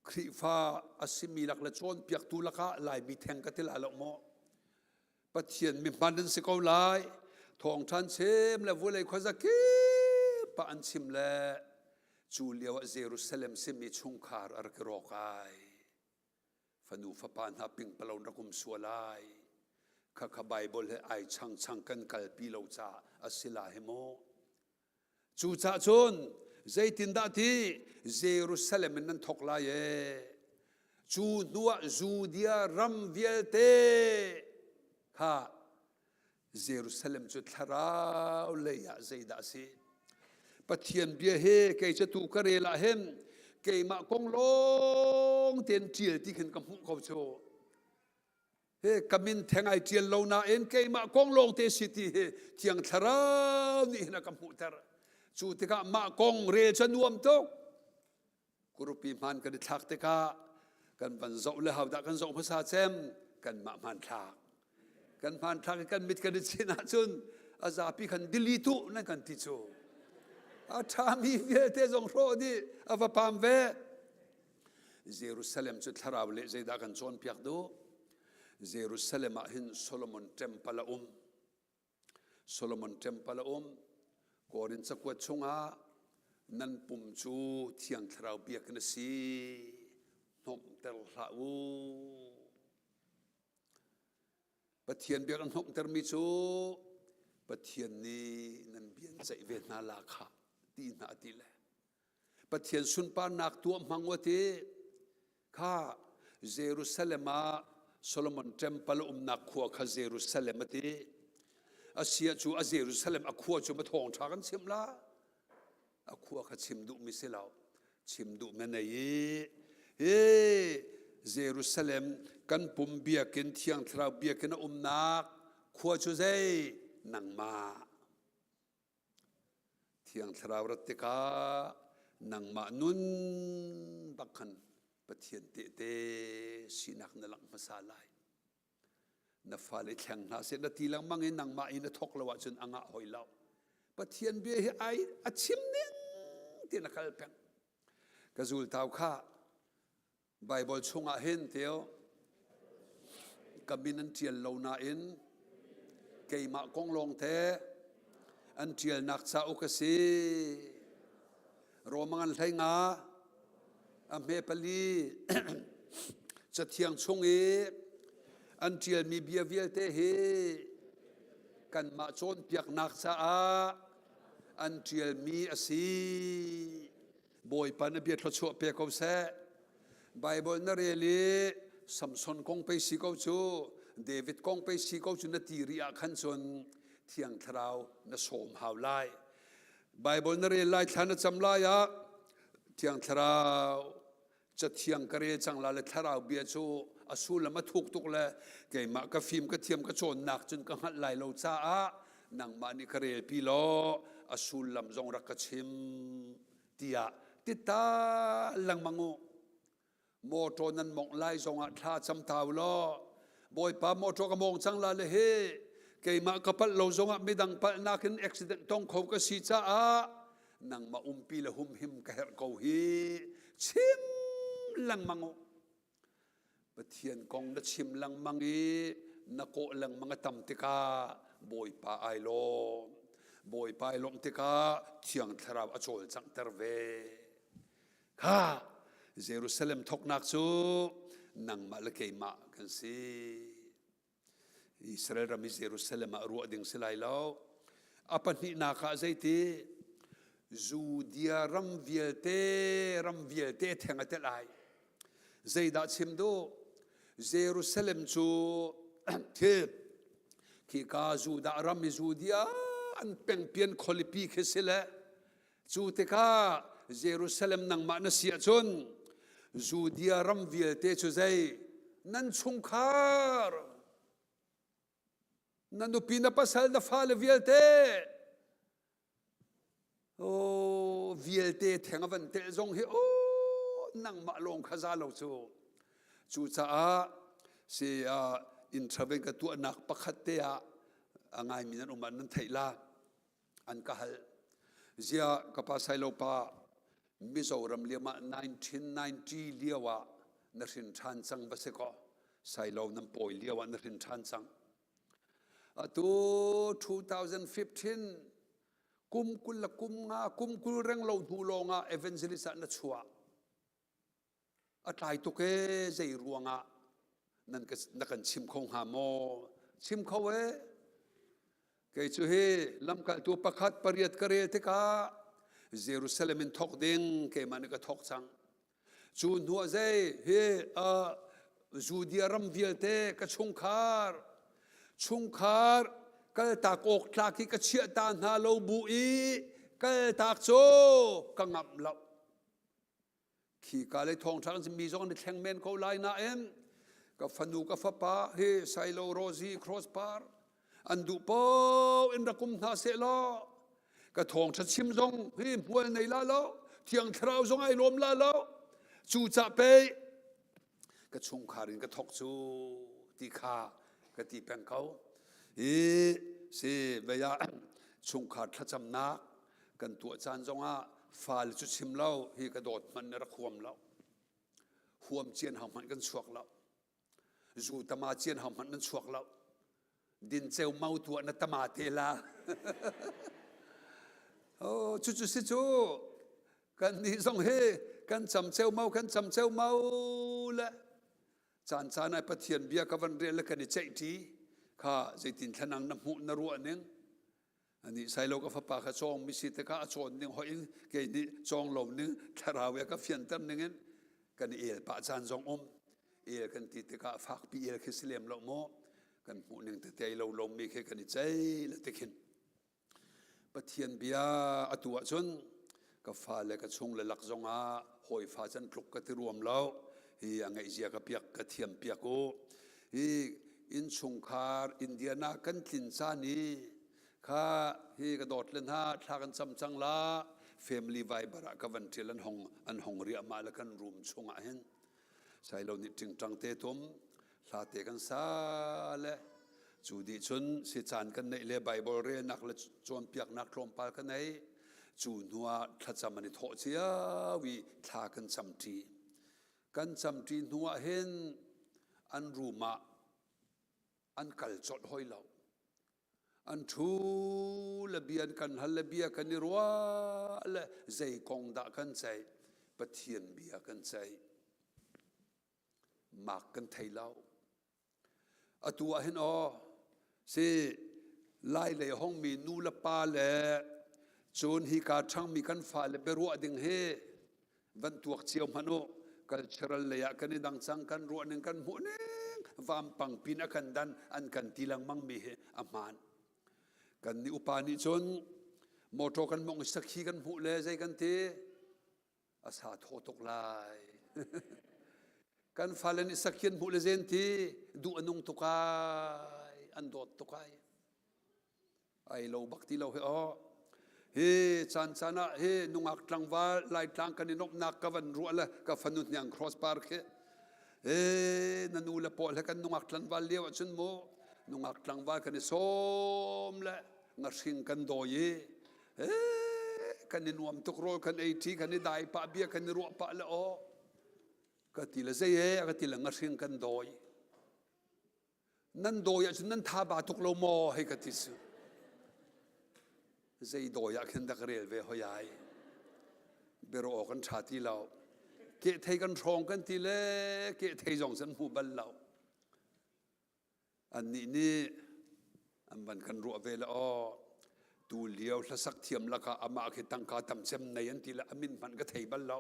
Khrihfa a simi lak le cawnpiaktu lakah Laimi theng ka ti lai lo maw? Pathian mi hman an si ko lai. Thawngṭhan chim le vulei khuazakip ah an chim le cu lio ah Jerusalem simi chungkhar a rak i rawk ai. Fanu fapa hna pingpalo rak um sual ai. Khakha Bible he ai changchang kan kalpi lo caah a si la hi mu. Cucaah cun zeitindah ti Jerusalem in nan thawk lai ee. Cu hnuah Judea ram vialte kha Jerusalem cu thlarau lei ah zeidah a si? Pathian bia he kei cu tu ka rel ah hin keimah kong lawng tein ṭial ti khin ka hmuh ko cu. He ka min theng ai ṭial lo nain keimah kong lawngte si ti hi Thiang Thlarau nih hin a ka hmuhter. Cu tikah mah kong rel cu a nuam tuk. Kurupi hmaan kan i thlak tikah Kan van zoh le hau dah kan zoh hmasa cem kanmah hmanthlak. Kan hmanthlak i kan mit kan i chin ahcun a zapi khan delete u nan kan ti cu. A ṭhami vialte zong hrawh dih a va pam ve. Jerusalem cu thlarau le zeidah kan cawnpiak duh? Jerusalem ah hin Solomon temple a um. Solomon temple a um. Korin cakuat chungah nan pum cu Thiang Thlarau biakinn a si. Hnomhter hlah u. Pathian biak an hnawmhtermi cu Pathian nih nan bia an ceih ve hna la kha ti hna a ti le Pathian sunparnak tuah hmang u ti kha Jerusalem ah Solomon temple umnak khua kha Jerusalem a ti. Asia cu a Jerusalem a khua cu ma thawngṭha kan chimh la. A khua kha chim duhmi si lo. Chim duh na nei i hi Jerusalem kan pum biakinn Thiang Thlarau biakinn a umnak khua cu zei nangmah Thiang Thlarau rat tikah nangmah nun bak khan Pathian tehte sinak na langh hmasa lai. Na fale thleng hna seh na ti lengmang in nangmah in na thawk lo ahcun a ngah hoi lo. Pathian bia hi ai a chim ning tiin a kal peng. Ka zultau kha Baibal chungah hin teo ka min an ṭial lo nain keimah kong lawng te an ṭialnak cauk a si. Roma ngan hlei nga a hme pali cathiang chung i an ṭialmi bia vialte hi kanmah cawnpiaknak caah an ṭialmi a si. Bawipa na bia thluachuah pe ko seh. Bible na rel i Samson kong pei si ko cu, David kong pei si ko cu na ti rih ah khan cun Thiang Thlarau na sawm hau lai. Bible na rel lai thla na cam lai ah Thiang Thlarau cathiang ka rel cang la le thlarau bia cu a sullam a thuk tuk le keimah ka fim ka thiam ka cawnnak cun ka hngalh lai lo caah nangmah nih ka relpi law a sullam zong rak ka chim tiah tita lengmang u mawṭaw nan mongh lai zongah thla cam ta u law bawipa mawṭaw ka mawng cang la le hi keimah ka palh lo zongah midang palhnak in accident tong kho ka si caah nangmah umpi le humhim ka herh ko hi chim lengmang u Pathian kong na chim lengmang i na kawh lengmang a tam tikah Bawipa ai lawm. Bawipa ai lawmh tikah Thiang Thlarau a cawlcanghter ve. Kha Jerusalem thawknak cu nangmah le keimah kan si. Israel ram i Jerusalem ah ruah ding si lai lo. A pahnihnak ah zeiti Judea ram vialte ram vialte theng a tel ai. Zeidah chim duh? Jerusalem cu khi khika Judah ram i Judea an pengpian khualipi khi si le Cu tikah Jerusalem nangmah na si ahcun Judea ram vialte cu zei nan chungkhar na nupi na pasal na fale vialte oh vialte theng a van telh zong hi oh nangmah lawng kha za lo cu cucaah si uh, interview ka tuahnak pakhat te ah a ngaimi nan um ah nan theih la an ka hal. Ziah ka pa Sailo pa Mizoram liam ah 1990 lio ah na hrin ṭhan cang va si kaw Sailo nan pawi lio ah na hrin ṭhan cang. Atu 2015 kum 20 le kum nga kum 20 reng lo hnu lawng ah evangelist ah na chuah. A tlai tuk ee zei ruangah nan ka na kan chim kho hnga maw? Chim kho ee. Kei cu hi lamkaltu pakhat pariat ka rel tikah Jerusalem in thawk ding keimah nih ka thawk cang. Cu hnuah zei hi uh, Judea ram vialte ka chungkhar chungkhar kaltak awk tlak hi ka chiah ta hna lo bu i kaltak cu ka ngamh lo. Khika le thawngṭha kan mi zong an i thleng men ko lai nain ka fanu ka fapa hi Sailo Rosie Crossbar an duh paoh in rak um hna seh law ka thawngṭha chim zong hi hmual nei la lo thiang thlarau zong ai lawm la lo cu ca pei. Ka chungkhar in ka thok cu ti kha ka ti peng ko. Hi si vei ah chungkhar thlacamnak kan tuah caan zongah fale cu chim lo hi ka dawt hmanh na rak huam lo. Huam cian hau hmanh kan chuak lo. Zu tama cian hau hmanh nan chuak lo. Din ceu mau tuah na tama te la. oh, cu cu si cu kan nih zong hi kan cam ceu mau kan cam ceu mau le caan caan ai Pathian bia ka van rel le kan i ceih ṭi kha zeitin thlanang na hmuh na ruah ning Ani sailo ka fapa kha cawng mi si tikah a cawn ning hoih in kei nih cawng lo ning thlarau ya ka fianter ning in kan i el pah caan zong um el kan ti tikah fakpi el khi si lem lo maw kan hmuh ning tete lo lo mi khi kan i cei le tikhin Pathian bia atu ahcun ka fale ka chung le lak zongah hawi fa can tluk ka ti ruam lo hi a ngaihzia ka piak ka thiam piak u hi innchungkhar Indiana kan tlin caan i kha hi ka dawt le hna thla kan cam cang la family viber ah ka van ṭial an hong an hong riahmah le kan room chungah hin sailo nih ṭingṭang te tum hla te kan sa le cu dih cun si caan kan neih le Bible relnak le cawnpiaknak tlawmpal ka nei cu hnuah thlacam an i thawh cio i thla kan cam ṭi kan cam ṭi hnuah hin an room ah an kal colh hoi lo an ṭhu le bia an kan hal le bia kan i ruah le zei kong dah kan ceih Pathian bia kan ceih mak kan thei lo atu ah hin aw si lai lei hongmi nu le pa le cun hika ṭhangmi kan fale biaruah ding hi van tuak cio hmanh u cultural lei ah kan i dang cang kan ruah ning kan hmuh ning vampang pin a kan dan an kan ti lengmang mi hi a hmaan kan nih upa nih cun motor kan mong sakhi kan hmuh le zei kan ti a sa thaw tuk lai kan fale nih sakhi an hmuh le zen ti duh a nung tuk ai an dawt tuk ai ai lo bak ti lo hi aw hi caan caan ah hi nungak tlangval laitlang kan i nomhnak ka van ruah le ka fanu hniang cross par khi he na nu le pawl he kan nungak tlangval lio ahcun mu nungak tlangval kan i sawm le ngahring kan dawi i he kan i nuam tuk rawl kan ei ṭi kan i dai pah bia kan i ruah pah le aw ka ti le zei e ka ti le ngahring kan dawi Nan dawi ahcun nan tha ba tuk lo maw hei ka ti su. Zei dawi ah khin dak rel ve hoi ai. Bero awk an ṭha ti lo. Ke thei kan hrawng kan ti le ke thei zong san hmu bal lo. Annih nih an van kan ruah ve le aw tu lio hlasak thiam lakah amah khi tangka tam cem nei an ti le amin hmanh ka thei bal lo.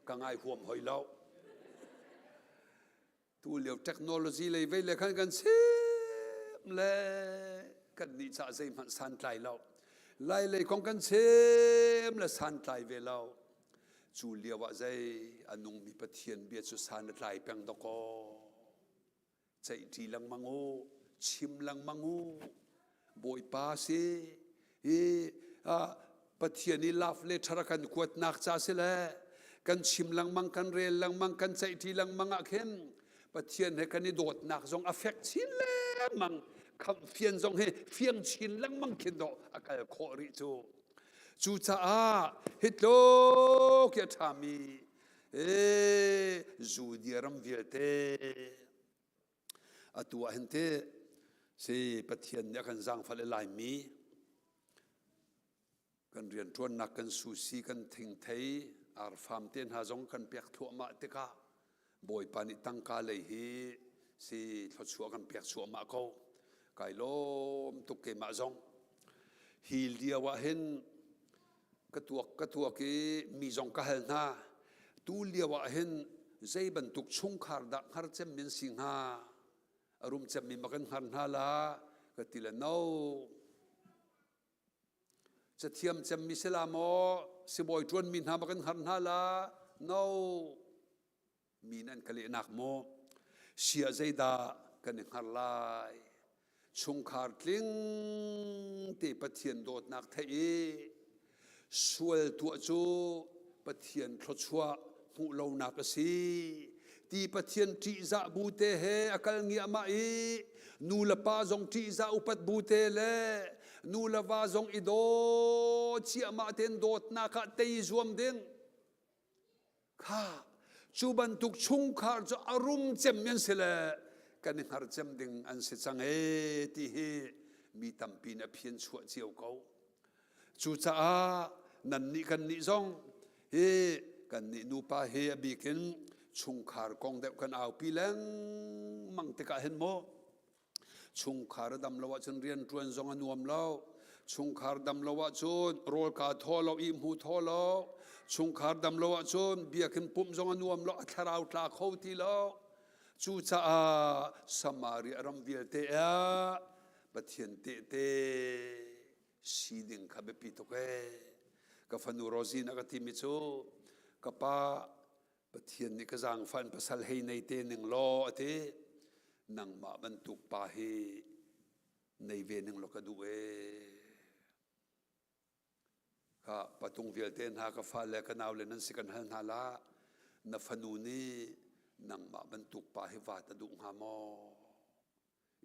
Ka ngai huam hoi lo. Tu lio technology lei vei le khan kan chim le kan nih cah zeihmanh santlai lo. Lai lei kong kan chim le santlai ve lo. Cu lio ah zei a nungmi Pathian bia cu san a tlai peng dawkaw. Ceihṭi lengmang u, chim lengmang u. Bawipa si hi Pathian i love letter a kan kuatnak ca si le kan chim lengmang kan rel lengmang kan ceihṭi lengmang ah khin Pathian he kan i dawtnak zong a fek chin lengmang khamhfian zong hi fiang chin lengmang khin dawh a kal khawh rih cu cucaah hi tluk hi a ṭhami ee Judea ram vialte Atu ah hin teh si Pathian nih a kan zaangfah le Laimi kan rianṭuannak kan susi kan thingthei arfam te hna zong kan pek thluahmah tikah Bawipa nih tangka lei hi si thluachuah kan pek chuahmah ko. Kai lawm tuk keimah zong. Hi lio ah hin ka tuak ka tuak i mi zong ka hal hna tu lio ah hin zei bantuk chungkhar dah hngar cem min si hnga a rum cem mi ma kan hngar hna la ka ti le no cathiam cem mi sila maw sibawi ṭuan mi hna ma kan hngar hna la no Mi nan ka lehnak maw? Sia zeidah kan i hngar lai? Chungkhar tling te Pathian dawtnak theih i sual tuah cu Pathian thluachuah hmuh lonak a si. Ti Pathian ṭihzah bu te he a kal ngiahmah i nu le pa zong ṭihzah upat bu te le nu le va zong i daw ciahmah tein dawtnak ah tei zuam ding. Kha cu bantuk chungkhar cu a rum cem an si le kan i hngar cem ding an si cang ee ti hi mi tampi nih a phian chuah cio ko. Cucaah nannih kannih zong hi kannih nupa hi a bik in chungkhar kong deuh kan aupi lengmang tikah hin maw chungkhar a dam lo ahcun rianṭuan zong a nuam lo. Chungkhar dam lo ahcun rawl kaa thaw lo, ihmu thaw lo. Chungkhar dam lo ahcun biakinn pumh zong a nuam lo, a thlarau tla kho ti lo. Cucaah Samaria ram vialte ah Pathian tehte si ding kha biapi tuk ee. Ka fanu Rosin a ka timi cu ka pa Pathian nih ka zaangfah in pasal hei nei te ning law a ti. Nangmah bantuk pa hi nei ve ning law ka duh ee. Ka patung vialte hna ka fale ka naule nan si kan hal hna la na fanu nih nangmah bantuk pa hi vaat a duh hnga maw?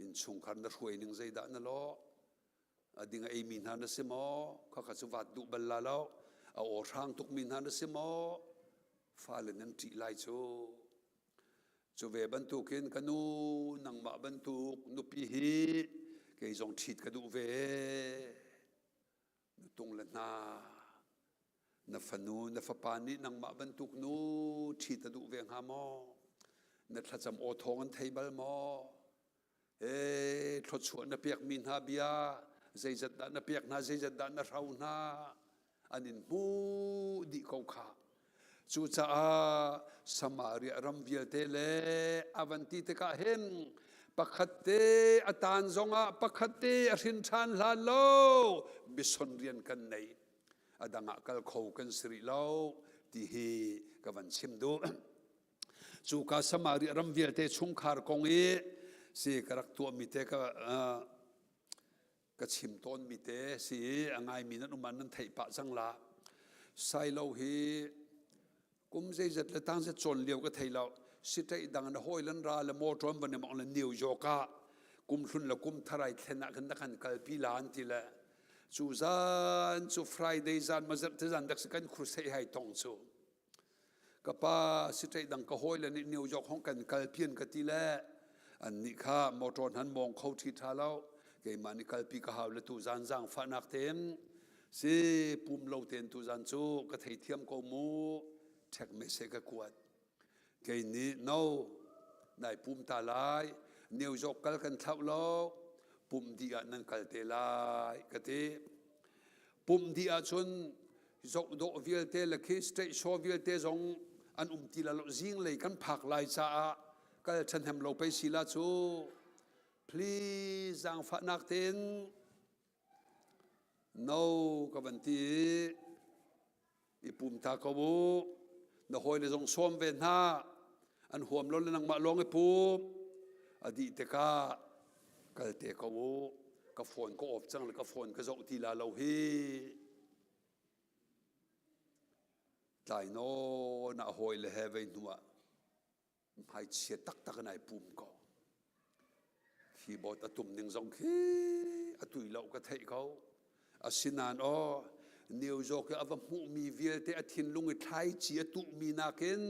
Innchungkhar na hruai ning zeidah na lawh? A ding a eimi hna na si maw? Khakha cu vaat duh bal la lo. A aw hrang tukmi hna na si maw? Fale nan ṭih lai cu. Cu ve bantukin ka nu nangmah bantuk nupi hi kei zong ṭhit ka duh ve. Nutung le hna Na fanu, na fapa nih nangmah bantuk nu ṭhit a duh ve hnga maw? Na thlacam aw thawng an thei bal maw? Ee, thluachuah na pekmi hna bia zeizat dah na pek hna, zeizat dah na hro hna, an in hmuh dih ko kha. Cucaah Samaria ram vialte le a van ti tikah hin pakhat te a taan zongah pakhat te a hrin ṭhan hlan lo mission rian kan nei. A dang ah kal kho kan si rih lo ti hi ka van chim duh. Cuka Samaria ram vialte chungkhar kong i si ka rak tuahmi te ka ka chim tawnmi te si i a ngaimi nan um ah nan theih pah cang la. Sailo hi kum zeizat le tang zet cawn lio ka thei lo. Sitaih dang na hawi lan ra le motor an van i mong le New York ah kum hlun le kum thar ai thlen ah khan na kan kalpi la an ti le cu zan cu Friday zan ma zarh te zan dak si kan crusade hai tong cu. Ka pa siṭeih dang ka hawile nih New York hong kan kalpi an ka ti le annih kha motor hnan mawng kho ṭhi ṭha lo keimah nih kalpi ka hau le tu zan zaangfahnak tein si pum lo tein tu zan cu ka theithiam ko mu ṭhek me se ka kuat kei nih no nai pum ta lai New York kal kan thlauh lo pum dih ah nan kal te lai ka ti pum dih ahcun zohdawh vialte le khi state show vialte zong an um ti la lo zinglei kan phak lai caah kal ṭhahnem lo pei si la cu please zaangfahnak tein no ka van ti i pum ta ko u na hawile zong sawm ve hna an huam lo le nangmah lawng i pum a dih tikah kal te ko u ka phone ka off cang le ka phone ka zoh ti la lo hi tlai nawn ah hawi le he vei hnu ah hmaichia taktak in ai pum ko keyboard a tum ning zong khi a tui lo ka theih ko asinain aw New York i a va hmuhmi vialte a thinlung i thlaici a tuhmi nakin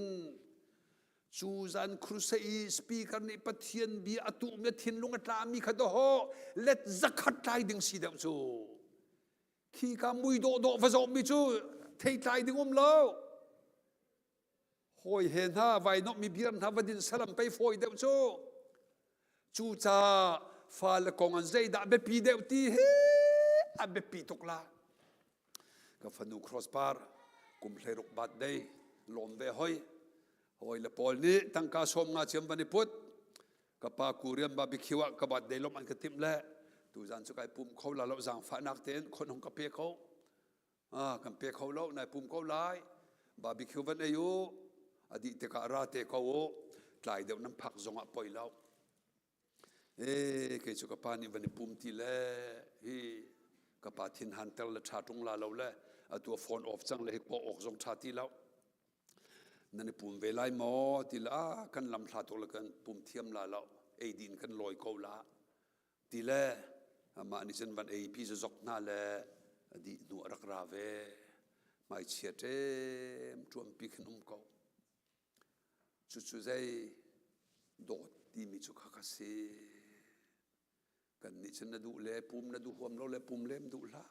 Cu zan crusade i speaker nih Pathian bia a tuhmi a thinlung a tlami kha dawhawh let zakhat tlai ding si deuh cu. Khi ka mui dawhdawh va zohmi cu theitlai ding um lo. Hawi he hna vai mi biar hna va din salam pei fawi deuh cu. Cucaah fale kong an zeidah biapi deuh ti hi a biapi tuk la. Ka fanu crossbar kum 16 birthday lawm ve hoi. Hawi le pawl nih tangka sawm nga ciam van i put. Ka pa Korean barbecue ah ka birthday lawm an ka timh le tuzan cu kai pum kho la lo zaangfahnak tein khon hong ka pe kho. Ah, kan pe kho lo, nai pum ko lai. Barbecue van ei u. A dih tikah ra te ko u. Tlai deuh nan phak zong ah poi lo. E, kei cu ka pa nih van i pum ti le hi ka pa thin han ter le ṭha ṭung la lo le atu a phone off cang le hi kawh awk zong ṭha ti lo. Nan i pum ve lai maw ti le ah kan lam hla tuk le kan pum thiam la lo ei din kan lawi ko la ti le amah nih cun van ei pi zok hna le a dih hnu a rak ra ve. Hmaichia ṭem ṭuampi khin um ko. Cucu zei dawt timi cu kha ka si. Kan nih cun na duh le pum na duh huam lo le pum lem duh hlah.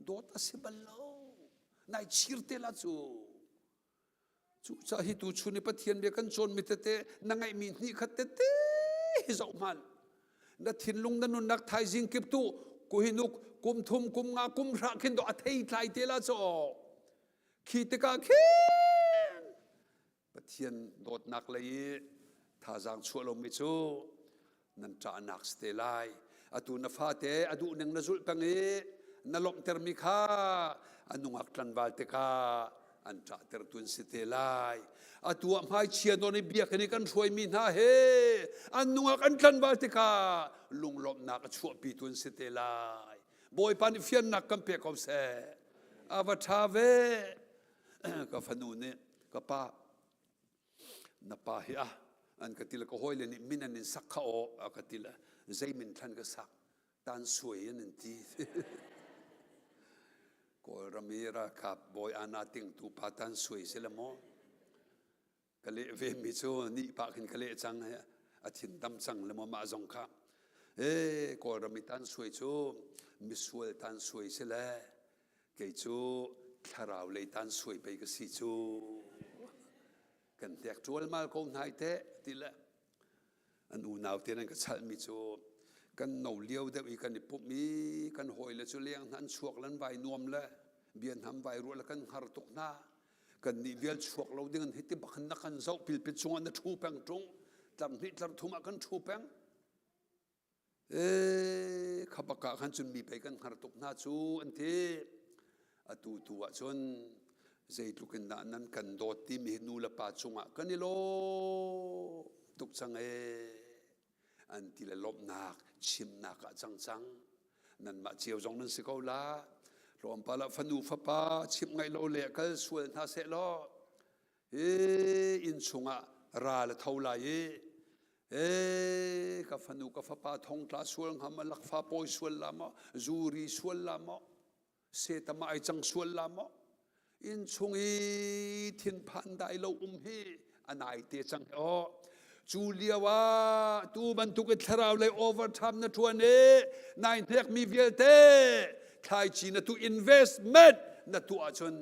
Dawt a si bal lo. Nai chir te la cu. Cucaah hi tu chun i Pathian bia kan cawnmi tete na ngeihmi hnih khat tete hi zoh hmanh. Na thinlung na nunnak thaizing kip tu kuhinuk kum thum kum nga kum hra khin do a thei tlai te la caw. Khi tikah khin Pathian dawtnak lei i thazaang chuah lomi cu nan ṭahnak si te lai. Atu na fate a duh ning na zulh peng i na lawmhtermi kha a nungak tlanval tikah an ṭahtertu an si te lai. Atu ah hmaichia nawn i biakinn i kan hruaimi hna he an nungak an tlanval tikah lunglawmhnak a chuahpitu an si te lai. Bawipa nih fiannak kan pe ko seh. A va ṭha ve. Ka fanu nih ka pa na pa hi a an ka ti le ka hawile nih min an in sak kha aw a ka ti le zei min thlan ka sak tan suai an in ti. Kawlram i ralkap bawi ana tingtu pa tan suai si le maw ka leh ve mi cu nih pah khin ka leh cang a thin dam cang le maw mah zong kha e Kawlram i tan suai cu misual tan suai si le kei cu thlarau lei tan suai pei ka si cu kan hnek ṭualmal ko hna teh ti le an unau te nan ka chalhmi cu kan no lio deuh i kan i pumh i kan hawile cu leng hna an chuak lan vai nuam le bia hnam vai ruah le kan hngar tuk hna kan nih vial chuak lo ding an hiti bak na kan zoh pilpit chungah na ṭhu peng ṭung tlar hnih tlar thum ah kan ṭhu peng E kha bak ah khan cun mi pei kan hngar tuk hna cu an ti. Atu tu ah cun zeitluk in dah nan kan dawt timi hi nu le pa cungah kan i lawm tuk cang ee an ti le lawmhnak chimnak ah cang cang. Nanmah cio zong nan si ko la. Tlawmpal ah fanu fapa chimh ngaih lo le kal sual hna seh law hi inn chungah ral a tho lai i ee ka fanu ka fapa thongtla sual hnga maw lakfa pawi sual la maw zuri sual la maw setama ai cang sual la maw inn chung i thinphan dai lo um hi a nai te cang aw cu lio ah tu bantuk i thlarau lei overtime na ṭuan i nai hnek mi vialte thlaici na tu investment na tuah ahcun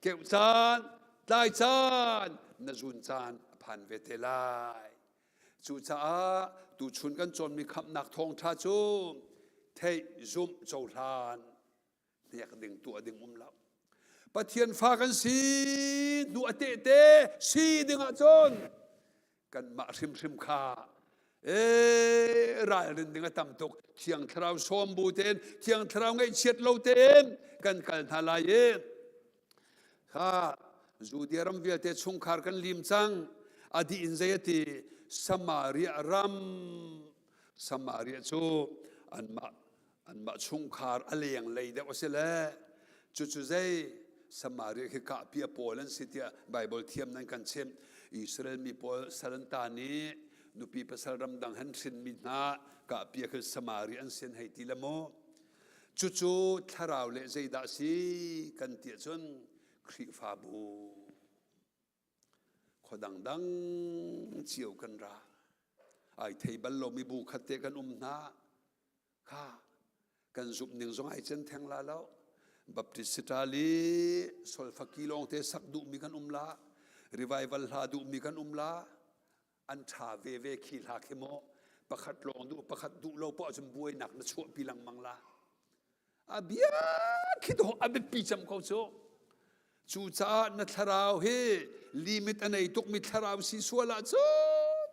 keuh caan tlai caan na zun caan a phan ve te lai. Cucaah tuchun kan cawnmi khamhnak thawngṭha cu theih zumh cohlan hnek ding tuah ding um lo. Pathian fa kan si hnu a tehte si ding ahcun kanmah hrimhrim kha ee ralrin ding a tam tuk. Thiang Thlarau sawm bu tein Thiang Thlarau ngaihchiat lo tein kan kal hna lai i kha Judea ram vialte chungkhar kan lim cang. A dih in zei a ti? Samaria ram. Samaria cu anmah anmah chungkhar a leng lei deuh a si le cucu zei Samaria khi kahpia pawl an si tiah Bible thiam nan kan chimh. Israel mi pawl sal an tan i nupi pasal ramdang han hrinmi hna kahpia khi Samaria an sin hei ti le mu. Cucu thlarau le zeidah si kan ti ahcun Khrihfabu khua dangdang cio kan ra. Ai thei bal lomi bu khat te kan um hna. Kha kan zumh ning zong ai cen theng la lo. Baptist sitali solfaki lawng te sak duhmi kan um la. Revival hla duhmi kan um la. An ṭha veve khi hla khi maw pakhat lawng duh pakhat duh lo poah cun buainak na chuahpi lengmang la. A bia khi dawh a biapi cem ko cu. Cucaah na thlarau hi limit a nei tukmi thlarau si sual ahcun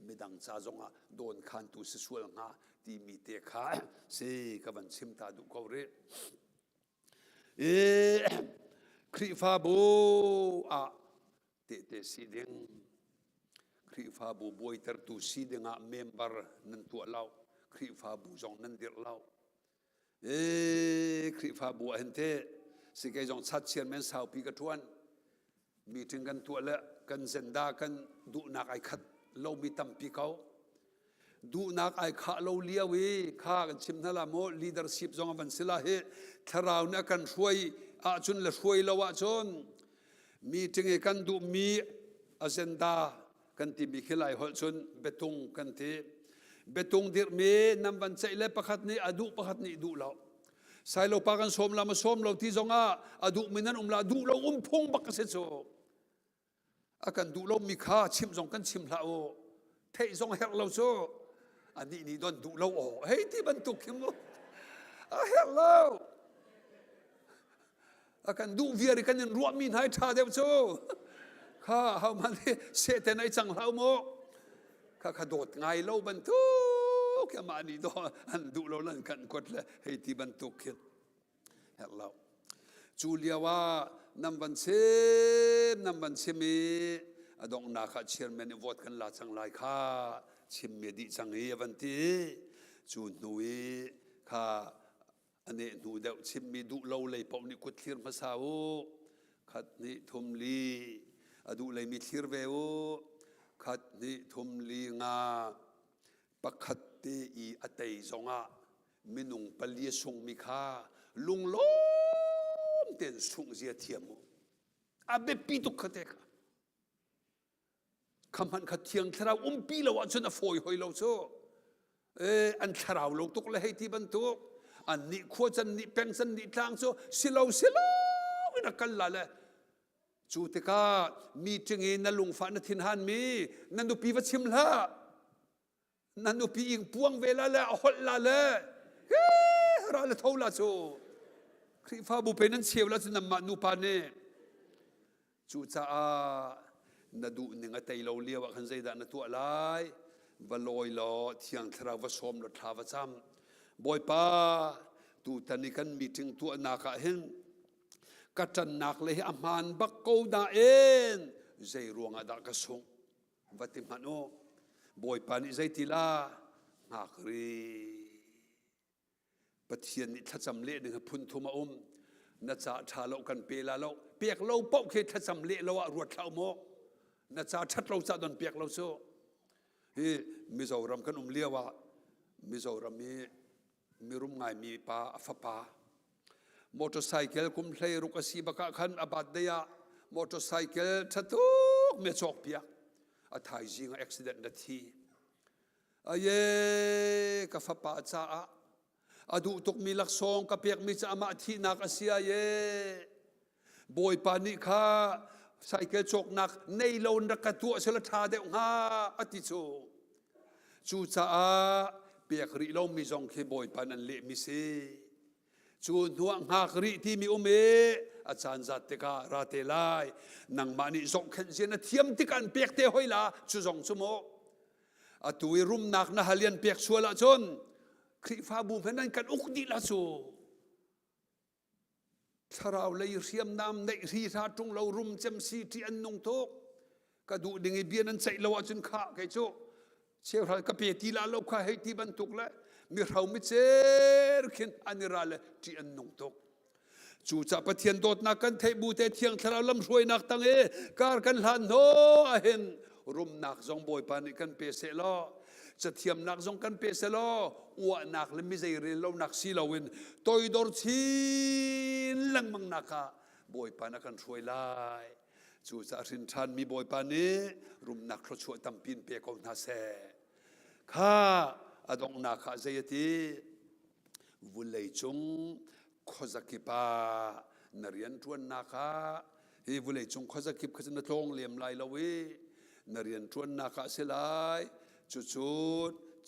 midang ca zongah dawnkhantu si sual hnga timi te kha si ka van chim ta duh ko rih. I Khrihfabu ah tehte si ding, Khrihfabu buaitertu si dingah member nan tuah lo, Khrihfabu zong nan dirh lo. Ee, Khrihfabu ah hin teh si kei zong chat chian men saupi ka ṭuan. Meeting kan tuah le kan zenda kan duhnak ai khat lomi tampi ko. Duhnak ai khah lo lio i kha kan chim hna la maw leadership zong a van si la hi thlarau nih a kan hruai ahcun le hruai lo ahcun meeting i kan duhmi agenda kan timi khi lai holh cun biatung kan ti. Biatung dirhmi nan van ceih le pakhat nih a duh pakhat nih duh lo. Sailo pa kan sawm la ma sawm lo ti zongah a duhmi nan um la duh lo um phung bak ka si cu. A kan duh lomi kha chim zong kan chim hlah u. Theih zong herh lo cu. Anih nih don duh lo aw hei ti bantuk khi mu. A herh lo. A kan duh viar i kan in ruahmi hna i ṭha deuh cu. Kha hauman hi sehten ai cang hlah u mu. Kha kha dawt ngai lo bantuk khi amah nih daw an duh lo lan kan kuat le hei ti bantuk khi herh lo. Cu lio ah nan van chim nan van chim i a donghnak ah chairman i vote kan la cang lai kha chimmi a dih cang i a van ti. Cu hnu i kha a neh hnu deuh chimmi duh lo lei paoh nih kut thlir hmasa u. Khat hnih thum li a duh leimi thlir ve u. Khat hnih thum li nga pakhat te i a tei zongah minung pali a sungmi kha lunglawm tein sungh zia thiam u. A biapi tuk kha te kha. Kha hmanh kha thiang thlarau umpi lo ahcun a fawi hoi lo cu. E, an thlarau lo tuk le hei ti bantuk. An nih khua can nih peng can nih tlang cu silo silo in a kal la le cu tikah meeting i na lungfah na thinhan mi na nupi va chim hlah. Na nupi ing puang ve la le a holh la le ra le tho la cu Khrihfabu pe nan cheu la cu nanmah nupa nih cucaah na duh ning a tei lo lio ah khan zeidah na tuah lai va lawi law thiang thlarau va sawm law thla va cam Bawipa tutan i kan meeting tuahnak ah hin ka ṭannak le hi a hmaan bak ko nain zei ruangah dah ka sungh va ti hmanh u bawipa nih zeiti la hngak rih pathian nih thlacam leh ding phun thum a um na ca ṭha lo kan pe la lo pek lo paoh khi thlacam leh lo ah ruat hlah maw na ca ṭhat lo ca don pek lo cu hi Mizoram kan um lio ah Mizoram i mirum ngaimi pa a fapa Motorcycle kum 16 a si bak ah khan a birthday ah motorcycle ṭha tuk mi a cawkpiak. A thaizing ah accident na thi. Aye, ka fapa caah a duh tukmi laksawng ka pekmi cu amah thihnak a si aye. Bawipa nih kha cycle cawknak nei lo in rak ka tuah sila ṭha deuh hnga a ti cu. Cucaah pek rih lomi zong khi Bawipa nan lehmi si. Cu hnuah hngak rih timi um i a caan zat tikah ra te lai. Nangmah nih zohkhenh zia na thiam tikah an pek te hoi la cu zong cu maw. Atu i rumnak na hal i an pek sual ahcun Khrihfabu hmanh an kan uk dih la cu. Thlarau lei hriamnam neih hri hra ṭung lo rum cem si ṭih an nung tuk. Ka duh ding i bia nan ceih lo ahcun khah kei cu cheuhral ka pe ti la lo kha hei ti bantuk le mihro micer khin an i ral le ṭih an nung tuk. Cucah Pathian dawtnak kan theih bu te Thiang Thlarau lamhruainak tang i kar kan hlan hnaw ahhin rumnak zong Bawipa nih kan pe seh law cathiamnak zong kan pe seh law uahnak le mizei rel lonak si loin toidor chin lengmang nak ah Bawipa na kan hruai lai. Cucaah hrin ṭhanmi Bawipa nih rumnak thluachuah tampi in pe ko hna seh. Kha a donghnak ah zei a ti? Vulei cung khuazakip ah na rianṭuannak ah hi vulei cung khuazakip kha cu na tlawng lem lai lo i na rianṭuannak ah a si lai cucu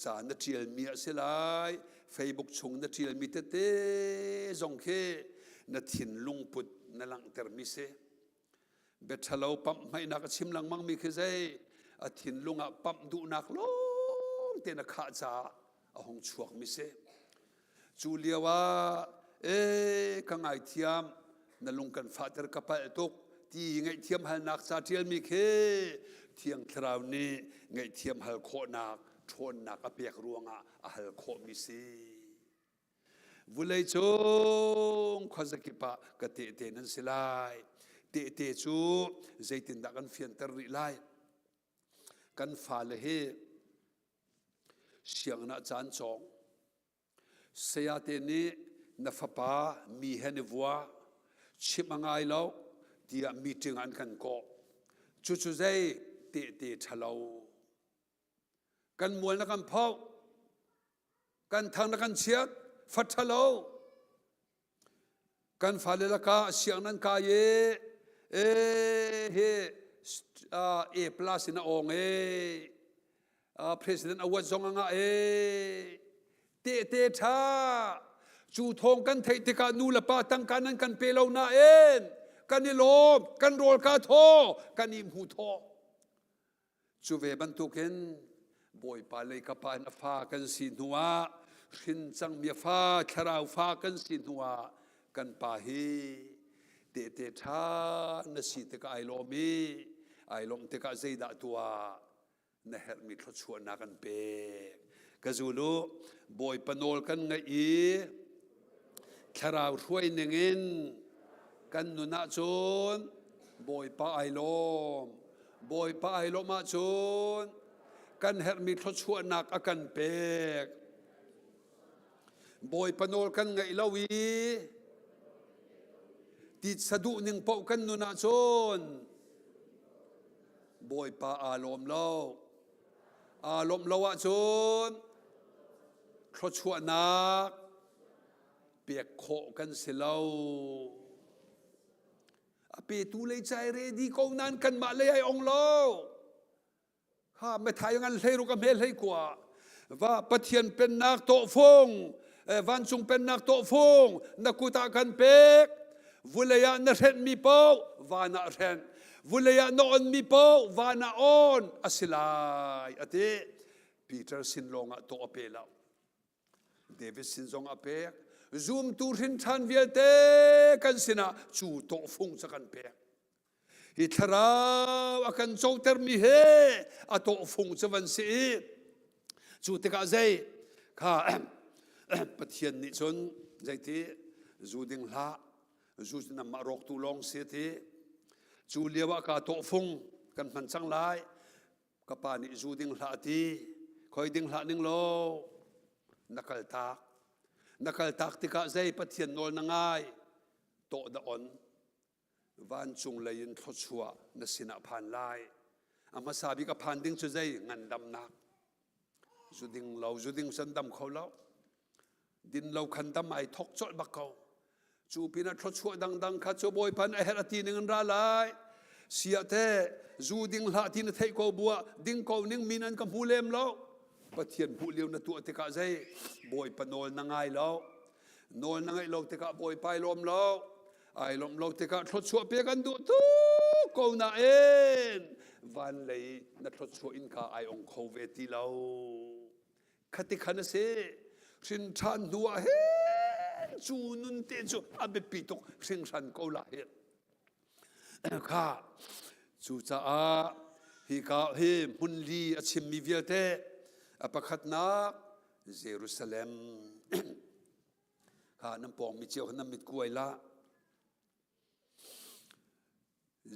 ca na ṭialmi a si lai Facebook chung na ṭialmi tete zong khi na thinlung put na langhtermi si Biaṭhalo pamhhmaihnak a chim lengmangmi khi zei a thinlung ah pamh duhnak lawng tein a khah caah a hung chuakmi si. Cu lio ah ee ka ngaithiam na lung kan fahter ka palh tuk ti ngaihthiam halnak ca ṭialmi khi Thiang Thlarau nih ngaihthiam hal khawhnak ṭhawnnak a pek ruangah a hal khawhmi si. Vuleicung khuazakip ah ka tehte nan si lai. Tehte cu zeitindah kan fianter rih lai? Kan fale hi sianginn ah caan cawng. Sayate nih na fapa mi he ni vua, chimh a ngai lo tiah meeting an kan kawh. Cucu zei tehte ṭhalo. Kan mual na kan phoh, kan thang na kan chiat, fa ṭhalo. Kan fale lakah siang nan kai i e hi A plus in a awng e president award zong a ngah e tehte ṭha cu thawng kan theih tikah nu le pa tangka nan kan pe lo nain kan i lawm kan rawl ka thaw kan i hmu thaw Cu ve bantukin Bawipa lei ka pa in a fa kan si hnuah hrin cangmi a fa thlarau fa kan si hnuah kan pa hi tehte ṭha na si tikah ai lawm i ai lawmh tikah zeidah tuah na herhmi thluachuahnak an pek. Ka zul u, Bawipa nawl kan ngaih i thlarau hruai ningin kan nun ahcun Bawipa ai lawm. Bawipa ai lawmh ahcun kan herhmi thluachuahnak a kan pek. Bawipa nawl kan ngaih lo i titsa duh ning paoh kan nun ahcun Bawipa aa lawm lo. Aa lawmh lo ahcun thluachuahnak pek khawh kan si lo. A petu lei cai ready ko nain kanmah lei ai ong lo. Ha methai ngan hlei ruk a hme hlei kua. Va Pathian pennak tawhfung vancung pennak tawhfung na kut ah kan pek. Vulei ah na hrenhmi paoh van ah hrenh. Vulei ah na onmi paoh van ah on a si lai a ti. Peter sin lawng ah tawh a pe lo. David sin zong a pek. Zumtu hrinṭhan vialte kan sinah cu tawhfung cu kan pek. Hi thlarau a kan cotermi he a tawhfung cu van si i cu tikah zei kha Pathian nih cun zeiti zu ding hlah zu cu nangmah rawktu lawng si ti cu lio ah ka tawhfung kan hman cang lai ka pa nih zu ding hlah ti khoi ding hlah ning law na kal tak na kal tak tikah zei Pathian nawl na ngai tawh da on vancung lei in thluachuah na sinah phan lai a hmasa bik a phan ding cu zei ngandamnak zu ding lo zu ding san dam kho lo din lo khan dam ai thok colh bak ko cu pinah thluachuah dangdang kha cu bawipa a herh a ti ning in ra lai sia te zu ding hlah ti na theih ko buah ding ko ning min an ka hmu lem lo pathian hmuh lio na tuah tikah zei bawipa nawl na ngai lo nawl na ngaih lo tikah bawipa ai lawm lo ai lawmh lo tikah thluachuah pek an duh tuk ko nain van lei na thluachuah innka ai ong kho ve ti lo khati khan a si hrin ṭhan hnu ah hin cu nun te cu a biapi tuk hringhran ko la hin kha cucaah hika hi hmun li a chimmi vialte a pakhatnak Jerusalem kha nan pawngmi cio nan mit kuai la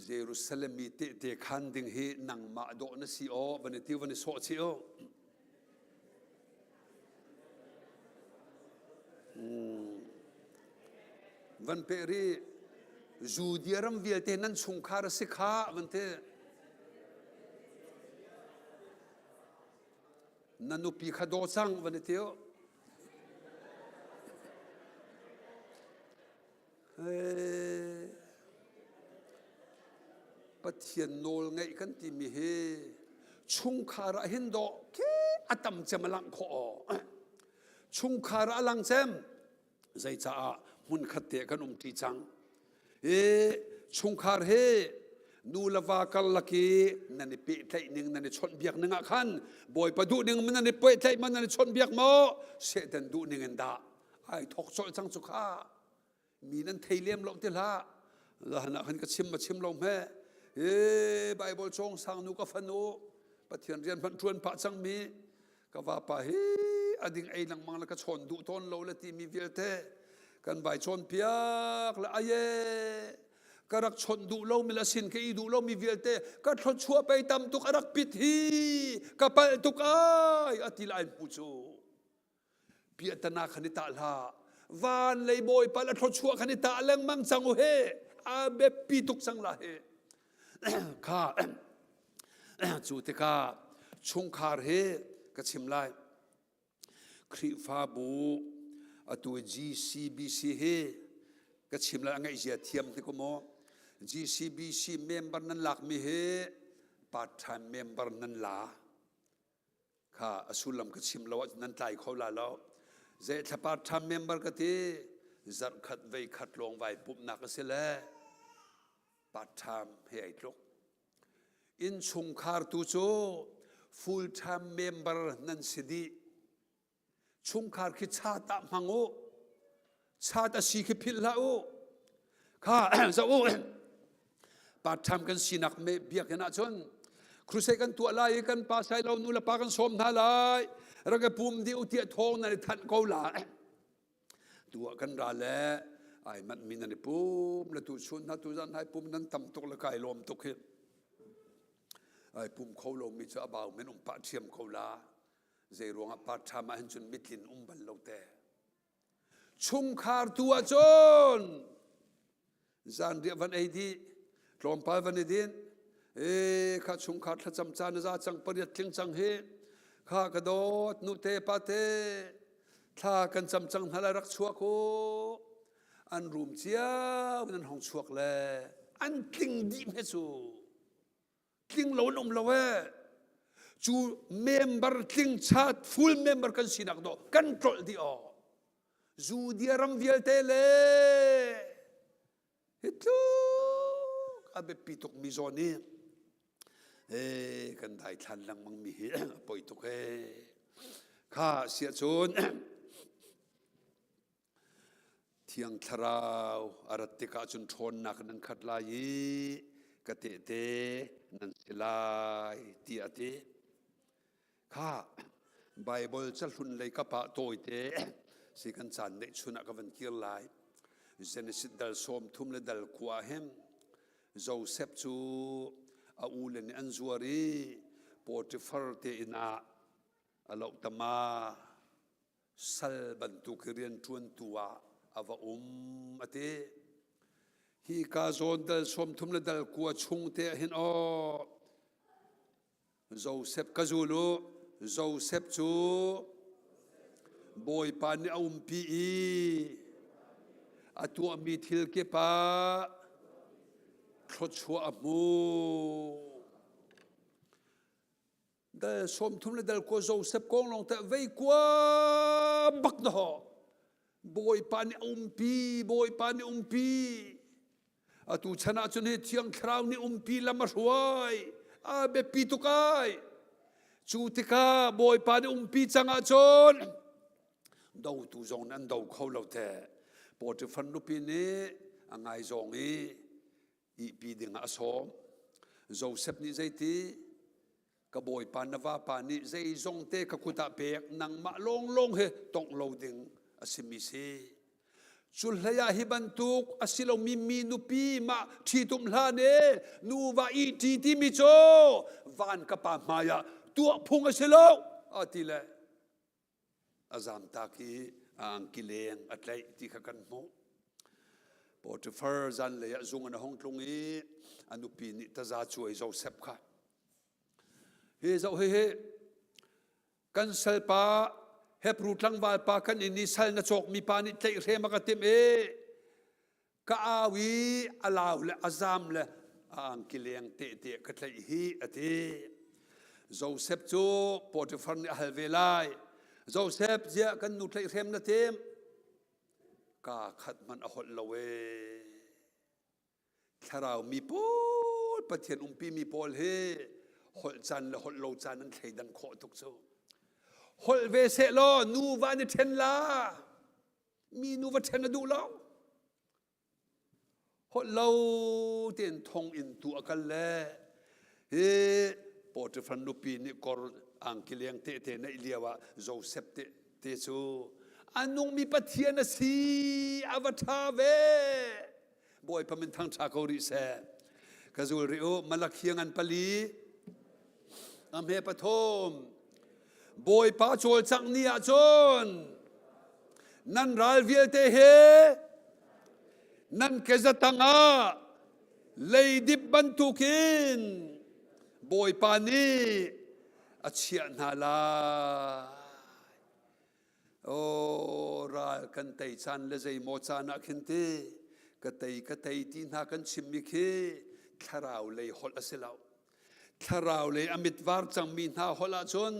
Jerusalem mi tehte khan ding hi nangmah dawh na si aw van i tiu van i sawh chih u. Van pe ri Judea ram vialte nan chungkhar a si kha van ti. Na nupi kha daw cang van i tiu. Pathian nawl ngeih kan timi hi chungkhar ah hin dawh khi a tam cem a langh khawh aw. Chungkhar ah a lang cem zeicaah hmunkhat te kan um ṭi cang. Hi chungkhar hi nu le va karlak i nan i pehtlaih ning nan i chawnhbiak ning ah khan Bawipa duh ning nan i pehtlaih ma nan i chawnhbiak maw Satan duh ning in dah ai thok colh cang cu kha mi nan thei lem lo ti hlah zahan ah khan ka chim ma chim lo hme e bible cawng sang nu ka fanu pathian rian hmanh ṭuan pah cang mi ka vapa hi ading ei lengmang le ka chawn duh tawn lo le ti mi vialte kan vai chawn piak le aye. Ka rak chawnh duh lomi le sin ka i duh lomi vialte ka thluachuah pei tam tuk a rak pit hi ka palh tuk ai a ti lai hmu cu. Piahtana khan i tah hlah. Van lei bawipa le thluachuah khan i tah lengmang cang u he. A biapi tuk cang la he. Kha cu tikah chungkhar he ka chim lai. Khrihfabu atu GCBC hi ka chim lai a ngaihzia thiam ti ko maw? GCBC member nan lakmi hi part time member nan la. Kha a sullam ka chim lo ahcun nan tlai kho la lo. Zei thla part time member ka ti zarh khat vei khat lawng vai pumhnak a si le part time he ai tluk. Innchungkhar tu cu full time member nan si dih. Chungkhar khi chat ah hmang u. Chat a si khi philh hlah u. Kha zoh u. Part time kan sinak me biakinn ahcun crusade kan tuah lai i kan pa sai lo nu le pa kan sawm hna lai. Rak i pum dih u tiah thawng nan i thanh ko lai. Tu ah kan ra le ai manh mi nan i pum le tu chun hna tu zan hai pum nan tam tuk le kai lawm tuk hi. Ai pum kho lo mi cu a bau men um pah ṭhiam ko la. Zei ruangah part time ah hin cun mitlin um bal lo te. Chungkhar tu ah cun Zanriah van ei dih, tlawmpal van i din, e kha chungkhar thlacam caan na za cang pariat tling cang hi, kha ka dawt nute pate thla kan cam cang hna lai rak chuak u. An rum cio in an hong chuak le an tling dih hme cu. Tling lo an um lo ee. Cu member tling chat full member kan sinak dawh kan tlolh dih aw. Judea ram vialte le hi tluk a biapi tuk mi zawn hi kan daithlan lengmang mi hi a poi tuk ee. Kha siah cun Thiang Thlarau a rat tikah cun ṭhawnnak nan khat lai i ka tehte nan si lai tiah a ti. Kha Baibal cahlun lei kap ah tawite si kan caan neih chun ah ka van kir lai. Genesis dal 30 le dal kua hin Joseph cu a ule nih an zuar i Potiphar te inn ah a loh tama sal bantuk hi rianṭuantu ah a va um a ti. Hi ka zawn dal 30 le dal kua chung te ah hin aw Joseph ka zul u. Joseph cu Bawipa nih a umpi i a tuahmi thil kip ah thluachuah a hmu. Dal 30 le dal kua Joseph kong lawng teh vei kua bak na ho. Bawipa nih a umpi, Bawipa nih umpi. Atu chan ah cun hi Thiang Thlarau nih umpi lam a hruai. A biapi tuk ai. Cu tikah Bawipa nih umpi cang ahcun dotu zong nih an do kho lo te. Potifar nupi nih a ngaizawng i ihpi ding ah a sawm. Joseph nih zeiti? Ka bawipa na vapa nih zeizong te ka kut ah pek nangmah lawnglawng he tongh lo ding a simi si. Cu hlei ah hi bantuk a si lomi mi nupi mah ṭhitum hlan e nuva i ṭi timi cu van ka pa hmai ah tuah phung a si lo a ti le a zamtak i a angki leng a tlaih ti kha kan hmuh. Potiphar zanlei ah zung in a hung tlung i a nupi nih taza cuai Joseph kha hi zoh hi hi kan salpa Hebru tlangval pa kan inn i sal na cawkmi pa nih tlaihhrem a ka timh i ka au i a lau le a zam le a angki leng tehte ka tlaih hi a ti. Joseph cu Potiphar nih a hal ve lai. Joseph ziah kan nu tlaihhrem na tim? Ka khat hmanh a holh lo ee. Thlarau mi pawl Pathian umpi mi pawl hi holh caan le holh lo caan an thleidan khawh tuk cu. Holh ve seh law nuva ni ṭhen la. Mi nu va ṭhen a duh lo. Holh lo tein thong in tu a kal le hi Potiphar nupi nih kor angki leng tehte neih lio ah Joseph te te cu a nungmi Pathian a si a va ṭha ve. Bawipa min thangṭha ko rih seh. Ka zul rih u. Malakhi ngan pali. A hme pathum. Bawipa cawlcangh ni ah cun nan ral vialte he nan keza tangah leidip bantukin Bawipa nih a chiah hna lai. Oh, ral kan tei caan le zeimaw caan ah khin ti ka tei ka tei ti hna kan chimmi khi thlarau lei holh a si lo. Thlarau lei a mit var cangmi hna holh ahcun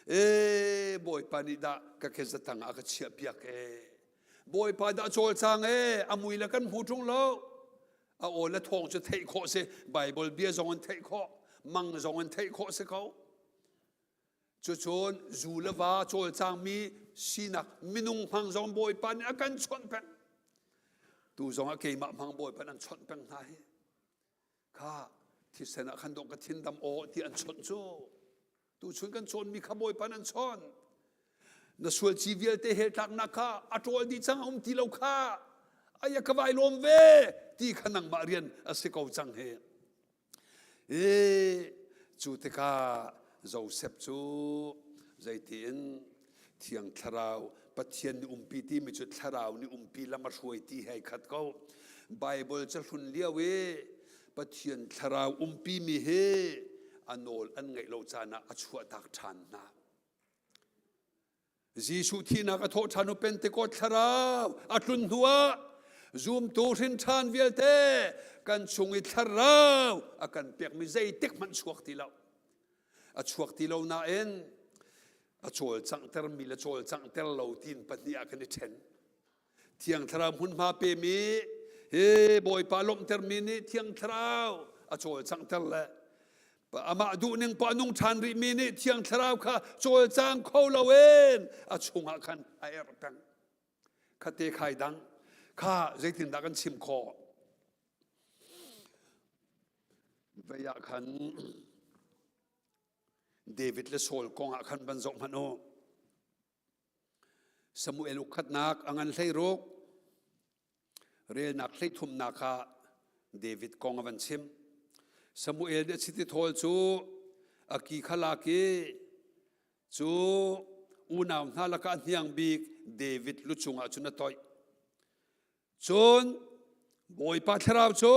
e Bawipa nih dah ka kezatang ah ka chiah piak e. Bawipa dah cawlcang e a mui le kan hmu ṭung lo. A aw le thawng cu theih khawh si. Bible bia zong in theih khawh, mang zong in theih khawh si ko. Cucun zu le va cawlcangmi sinak minung hmang zong Bawipa nih a kan chawnh peng. Tu zong ah keimah hmang Bawipa nih an chawnh peng hna hi. Kha thisen ah khan dawh ka thin dam aw ti an chawnh cu. Tuchun kan cawnmi kha Bawipa nih an chawnh. Na sual ci vialte hell tlaknak kha a ṭawl dih cang a um ti lo kha. Aya ka vai lawm ve ti kha nangmah rian a si ko cang hi. I cu tikah Josef cu zeitiin Thiang Thlarau Pathian nih umpi timi cu Thlarau nih umpi lam a hruai ti he ai khat ko. Bible cahlun lio i Pathian Thlarau umpimi hi a nawl an ngaih lo caan ah a chuahtak ṭhan hna. Jesuh thihnak a thawh ṭhan hnu Pentecost thlarau a tlun hnuah zumtu hrin ṭhan vialte kan chung i thlarau a kan pekmi zeitik hmanh chuak ti lo. A chuak ti lo nain a cawlcanghtermi le cawlcanghter lo tiin pahnih ah kan i ṭhen. Thiang Thlarau hmunhma pemi hi Bawipa lawmhtermi nih Thiang Thlarau a cawlcanghter le amah duhning pa nung ṭhan rihmi nih Thiang Thlarau kha cawlcang kho loin a chungah khan a erh peng. Khate khai dang kha zeitindah kan chim khawh? Vei ah khan David le Saul kong ah khan van zoh hmanh u. Samuel ukhatnak a ngan 16 relnak 33nak ah David kong a van chim. Samuel nih a chiti thawl cu a ki kha lak i cu unau hna lakah a hniang bik David lu cungah cun a toih. Cun Bawipa thlarau cu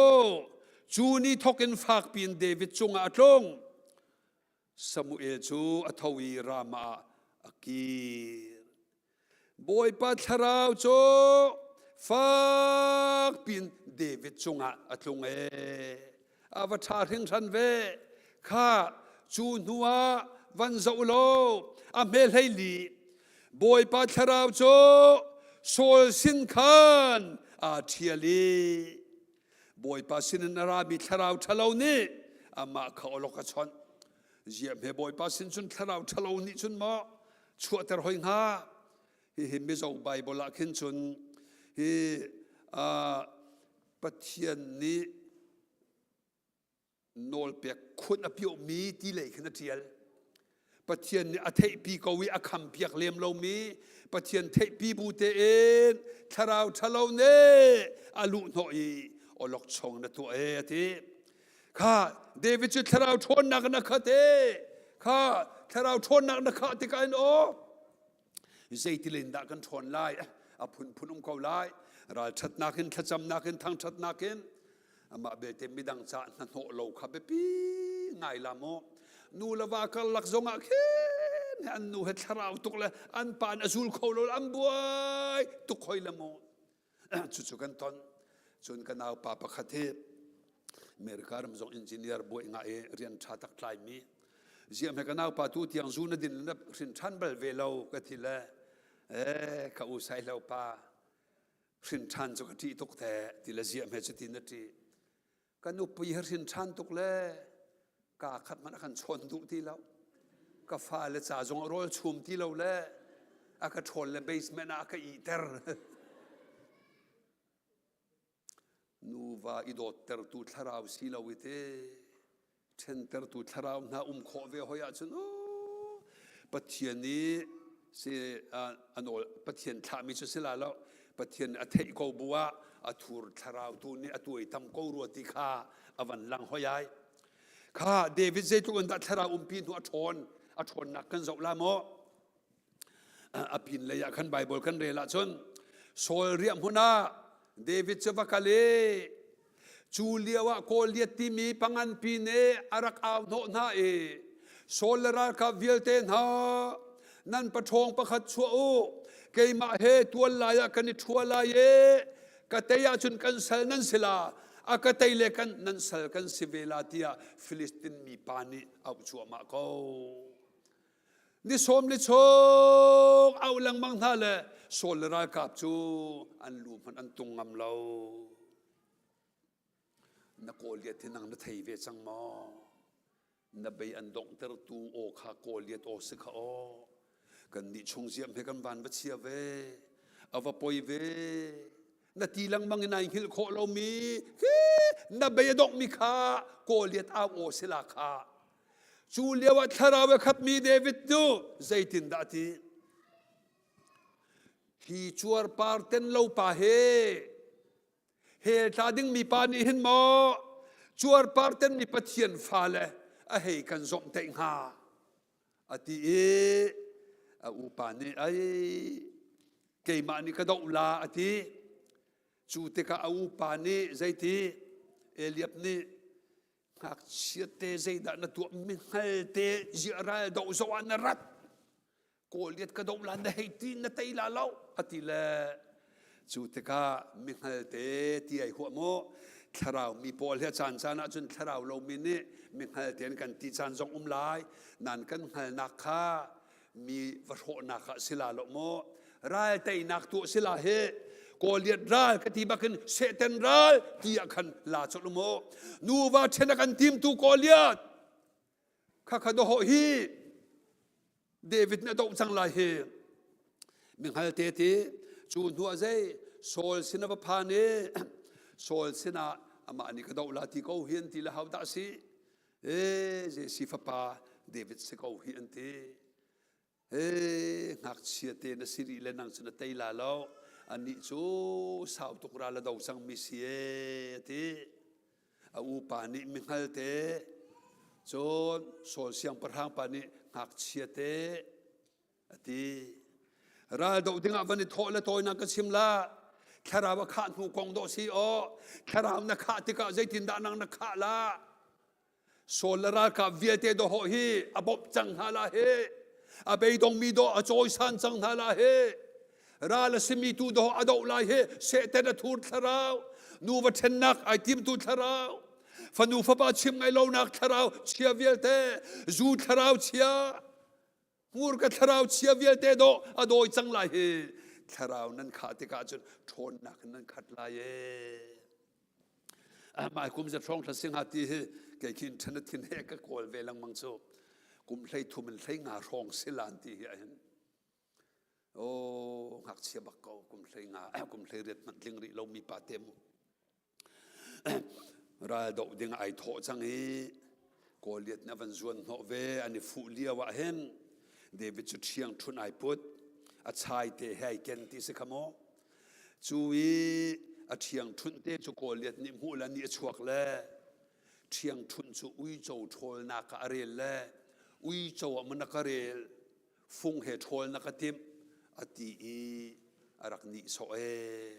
cu ni thawk in fakpi in David cungah a tlung. Samuel cu a tho i Ramah ah a kir. Bawipa thlarau cu fakpi in David cungah a tlung ee. A va ṭha hringhran ve. Kha cu hnu ah van zoh law a hme 14 Bawipa thlarau cu Saul sin khan aa ṭhial i Bawipa sinin a rami thlarau ṭhalo nih amah kha awlok a chawnh. Ziah hme Bawipa sin cun thlarau ṭhalo nih cun maw chuahter hoi hnga? Hihi Mizo Bible ah khin cun hi Pathian nih nawlpek khun a piohmi ti lei khin a ṭial. Pathian nih a theihpi ko i a khampiak lem lomi Pathian theihpi bu tein thlarau ṭhalo nih a luhhnawh i awlokchong na tuah e a ti. Kha David cu thlarau ṭhawnnak in a khat e. Kha thlarau ṭhawnnak na khah tikah in aw zeitilin dah kan ṭhawn lai a phunphun um ko lai ralṭhatnak in thlacamnak in thangṭhatnak in amah belte midang ca hnahnawh lo kha biapi ngai la maw nu le va karlak zongah khin an nu he thlarau tuk le an pa in a zul kho lo an buai tuk hoi le maw cucu kan ton cun ka nau pa pakhat hi America ram zong engineer buai nga i rian ṭha tak tlai mi ziam he ka nau pa tu tiang zu na din na hrin ṭhan bal ve lo ka ti le eh ka u sai lo pa hrin ṭhan cu ka ṭih tuk te ti le ziam he cutin na ṭih ka nupi he hrin ṭhan tuk le ka khat hmanh a kan chawn duh ti lo ka fale ca zong a rawl chum ti lo le a ka ṭhawl le basement ah a ka ihter nuva i dawttertu thlarau si lo i te ṭhentertu thlarau hna um khawh ve hoi ahcun Pathian nih si a nawl Pathian thlahmi cu si la lo. Pathian a theih ko bu ah a thur thlarau tu nih a tuaitam ko rua ti kha a van lang hoi ai. Kha David zeitluk in dah thlarau umpi hnu a ṭhawn a ṭhawnnak kan zoh la maw? A pin lei ah khan Bible kan rel ahcun Saul riah hmun ah David cu va kal i cu lio ah Goliath timi panganpi nih a rak au hnawh hna i Saul le ralkap vialte hna nan paṭhawng pakhat chuah u keimah he tual lai ah kan i ṭhua lai i ka tei ahcun kan sal nan si la a ka tei le kan nan sal kan si ve la tiah Filistin mipa nih auh cuahmah ko. Ni sawm li chung auh lengmang hna le Saul le ralkap cu an lu hmanh an tung ngam lo. Na Goliath hi nang na thei ve cang maw? Na bei an donghtertu aw kha Goliath aw si kha aw. Kan nih chung ziam he kan van va chia ve. A va poi ve. Na ti lengmang in ai hngilh khawh lomi khi na bei a donghmi kha Goliath au aw si la kha. Cu lio ah thlarau a khatmi David cu zeitindah a ti? Hi cuarpar ten lo pa he hell tla dingmi pa nih hin maw cuarpar tenmi Pathian fale a hei kan zomhtaih hnga a ti i a upa nih ai keimah nih ka doh la a ti. Cu tikah a upa nih zeiti Eliab nih Ngakchia te zeidah na tuah mi hngal te ziah ral doh zoh ah na rat Goliath ka doh la na hei ti na tei la lo a ti le cu tikah mi hngal te ti ai huah maw thlarau mi pawl he caan caan ah cun thlarau lo mi nih mi hngal te an kan ti caan zong um lai nan kan hngalnak kha mi va hrawhnak ah si la lo maw ral teinak tu si la he Goliath ral ka ti bakin Satan ral ti ah khan la chol maw nuva ṭhen a kan timtu Goliath kha kha doho hi David na doh cang lai hi minghal te ti cu hnu ah zei Saul sin a va phan i Saul sinah amah nih ka doh la ti ko hi an ti le hau dah si E Jesse fapa David si ko hi an ti. E ngakchia te na si rih le nang cu na tei la lo. Anih cu sau tuk ral a do cang mi si e a ti. A upa nih mi hngal te cun Saul siangpahrang pa nih ngakchia te a ti. Ral doh dingah van i thawh le tawinak ka chim la. Thlarau a khah hnu kong dawh si aw. Thlarau na khah tikah zeitindah nang na khah la? Saul le ralkap vialte dawhawh hi a bawmh cang hna la hi. A beidongmi dawh a cawisan cang hna la hi. Ral a simi tu dawh a doh lai hi. Satan a thur thlarau. Nuva ṭhennak ai timtu thlarau. Fanu fapa chim ngai lonak thlarau chia vialte. Zu thlarau chia. Hmurka thlarau chia vialte dawh a dawi cang lai hi thlarau nan khah tikah cun ṭhawnnak in nan khat lai ee. Mai kum zat hrawng thla sing ha ti hi kei khi internet khin he ka kawl ve lengmang cu kum hlei thum in hlei nga hrawng silan ti hi ahin o ngakchia bak ko kum hlei nga kum hlei riat hmanh tling rih lo mi pa te mu Ral doh ding ai thawh cang i Goliath nih a van zuan hnawh ve an i fuh lio ah hin David cu ṭhiang ṭhun ai put a chai te he ai ken ti si kha maw cu i a ṭhiang ṭhunh te cu Goliath nih hmuh le nih a chuak le ṭhiang ṭhunh cu uico ṭhawlnak ah a rel le uico ah maw na ka rel fung he ṭhawl na ka timh a ti i a rak nihsawh ee.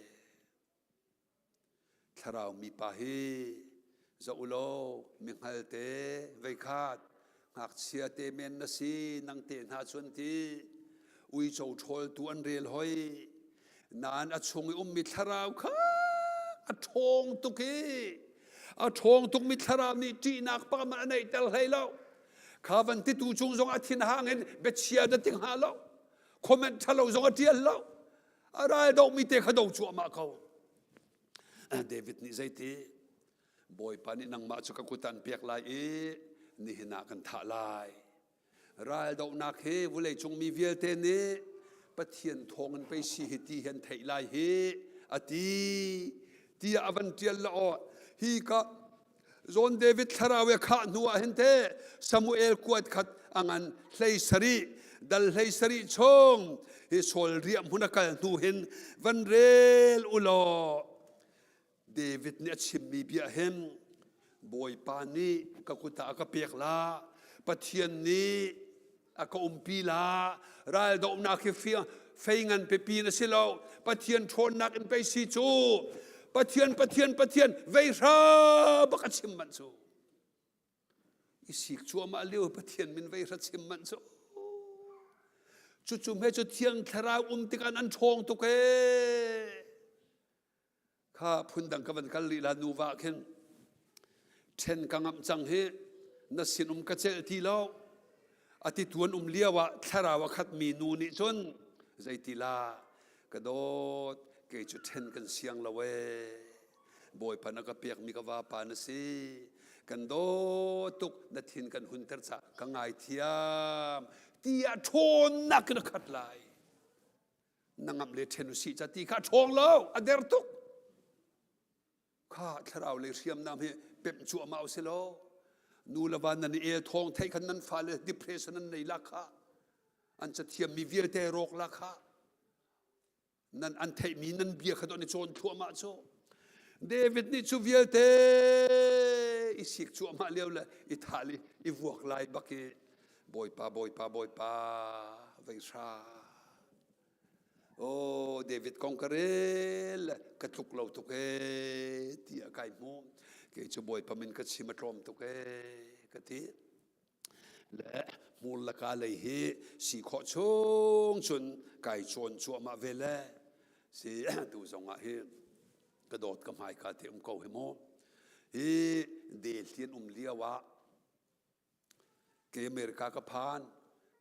Thlarau mipa hi zoh u law mi hngalte veikhat ngakchia te men na si nang te hna cu an ti uico ṭhawltu an rel hoi nain a chung i ummi thlarau kha a ṭhawng tuk i a ṭhawng tukmi thlarau nih ṭihnak pakhat a neihter hlei lo kha van titu cung zong a thinhang in biachia na ti hnga lo comment ṭhalo zong a ṭial lo a ral dohmi te kha do cuahmah ko David nih zeiti Bawipa nih nangmah cu ka kut an pek lai i nihin ah kan thah lai ral dohnak hi vulei cung mi vialte nih Pathian thawng in pei si hi ti hi an theih lai hi a ti tiah a van ṭial la aw hi ka Zawn David thlarau i khah hnu ah hin te Samuel kuat khat a ngan hlei sarih. Dal hlei sarih chung hi Saul riah hmun a kal hnu hin van rel u law David nih a chimmi bia hin Bawipa nih ka kut ah a ka pek la, Pathian nih a ka umpi la, raldohnak hi fei ngan pipi na si lo, Pathian ṭhawnnak in pei si cu, Pathian, Pathian, Pathian, vei hra bak a chim manh cu. I sik cuahmah lio Pathian min vei hra chim manh cu. Cucu hme cu Thiang Thlarau um tikah an ṭhawng tuk ee. Kha phundang ka van kal rih la nuva khin ṭhen ka ngamh cang hi na sinum ka celh ti lo a ti tuan um lio ah thlarau a khatmi nu nih cun zeiti la ka dawt kei cu ṭhen kan siang lo ee bawipa na ka pekmi ka vapa na si kan dawt tuk na thin kan hunter ca ka ngaithiam tiah ṭhawnnak in a khat lai. Na ngamh le ṭhen usih ca ti kha a ṭhawng lo, a der tuk. Kha thlarau lei hriamnam hi pemh cuahmah usih law nu le va nan i el thawng theih khan nan fale depression an nei la kha an cathiammi vialte rawk la kha nan an theihmi nan bia kha don i cawn thluahmah cu David nih cu vialte i sik cuahmah lio le i thah li i vuak lai bak i Bawipa Bawipa Bawipa vei hra Oh, David kong ka rel ka tluk lo tuk ee tiah kai hmu. Kei cu Bawipa min ka chim a tlawm tuk ee ka ti. Le hmur le ka lei hi si khawh chung cun kai cawn cuahmah ve le si tu zong ah hi ka dawt ka hmai ka te um ko hi mu. Hi de hlian um lio ah Kei America ka phan.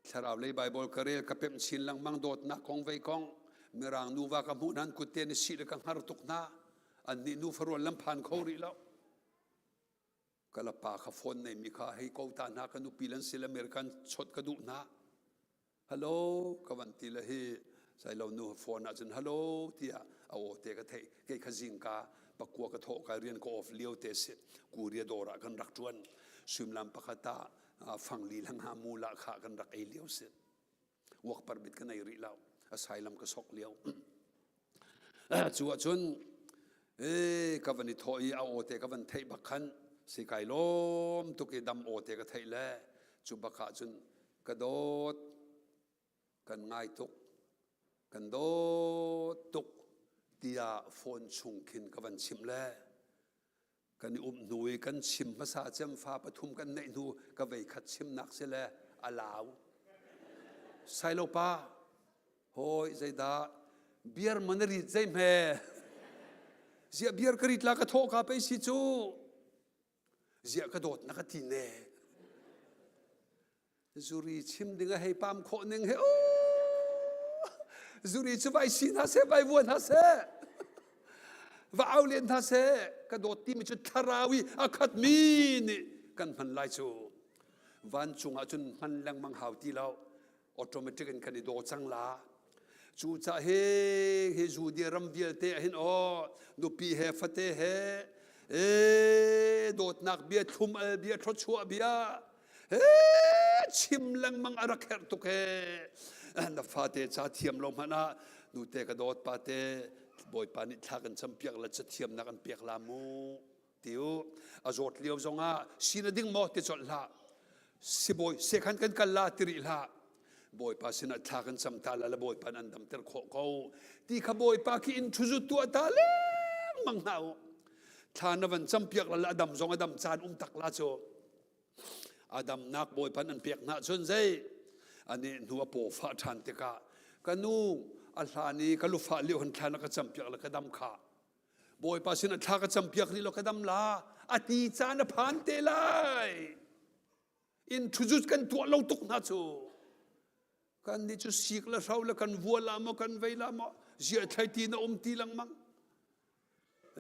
Thlarau lei Bible ka rel ka pemh chin lengmang dawtnak kong vei kong Mirang nuva ka hmuh nan kut te ni si le ka hngar tuk hna. Annih nu farual lam phan kho rih lo. Ka la pa kha phone nei mi kha hei ko ta hna ka nupi lan sil American chot ka duh hna. Hello ka van ti le hi sailo nu phone ahcun hello tiah a aw te ka theih kei kha zingka pakua ka thawh ka rian ka off lio te si kuria dawr ah kan rak ṭuan suimilam pakhat ah fangli le nga mu lah kha kan rak ei lio si work permit ka nei rih lo asylum ka sok lio cu ahcun ka van i thawh i a aw te ka van theih bak khan si kai lawm tuk i dam aw te ka theih le cu bak ah cun ka dawt kan ngai tuk kan dawt tuk tiah phone chung khin ka van chimh le kan i um hnu i kan chim hmasa cem fa pathum kan neih hnu ka vei khat chimnak si le a lau sailo pa hoi zeidah beer man rit zei hme ziah beer ka rit la ka thawh ka pei si cu ziah ka dawt na ka ti ne Zuri chim ding a hei pam khawh ning he zuri cu vai si hna seh vai vuan hna seh va au len hna seh ka dawt timi cu thlarau i a khatmi nih kan hman lai cu vancung ah cun hman lengmang hau ti lo automatic in kan i daw cang la cu ca he hi Judea ram vialte ah hin aw nupi he fate he e dawtnak bia thlum al bia thluachuah bia he chim lengmang a rak herh tuk he na fate ca thiam lo hmanh ah nute ka dawt pate bawipa nih thla kan cam piak la cathiamnak an pek la mu ti u a zawt lio zongah si na ding maw ti colh hlah sibawi sekhan kan kal la ti rih hlah bawipa sinah thla kan cam ta la le bawipa an damter khawh ko ti kha bawipa khi in ṭhuzu tuah ta lengmang hna u thla na van cam piak la le a dam zong a dam caan um tak la cu a damnak bawipa an pek hna cun zei ani hnu a paw fah ṭhan tikah ka nu a hlan i ka lufah lio han thla na ka cam piak la ka dam kha Bawipa sin ah thla ka campiak rih lo ka dam la a ti caan a phan te lai in thuzut kan tuah lo tuk hna cu kan nih cu sik le hro le kan vua la maw kan vei la maw zia thlai ti na um ti lengmang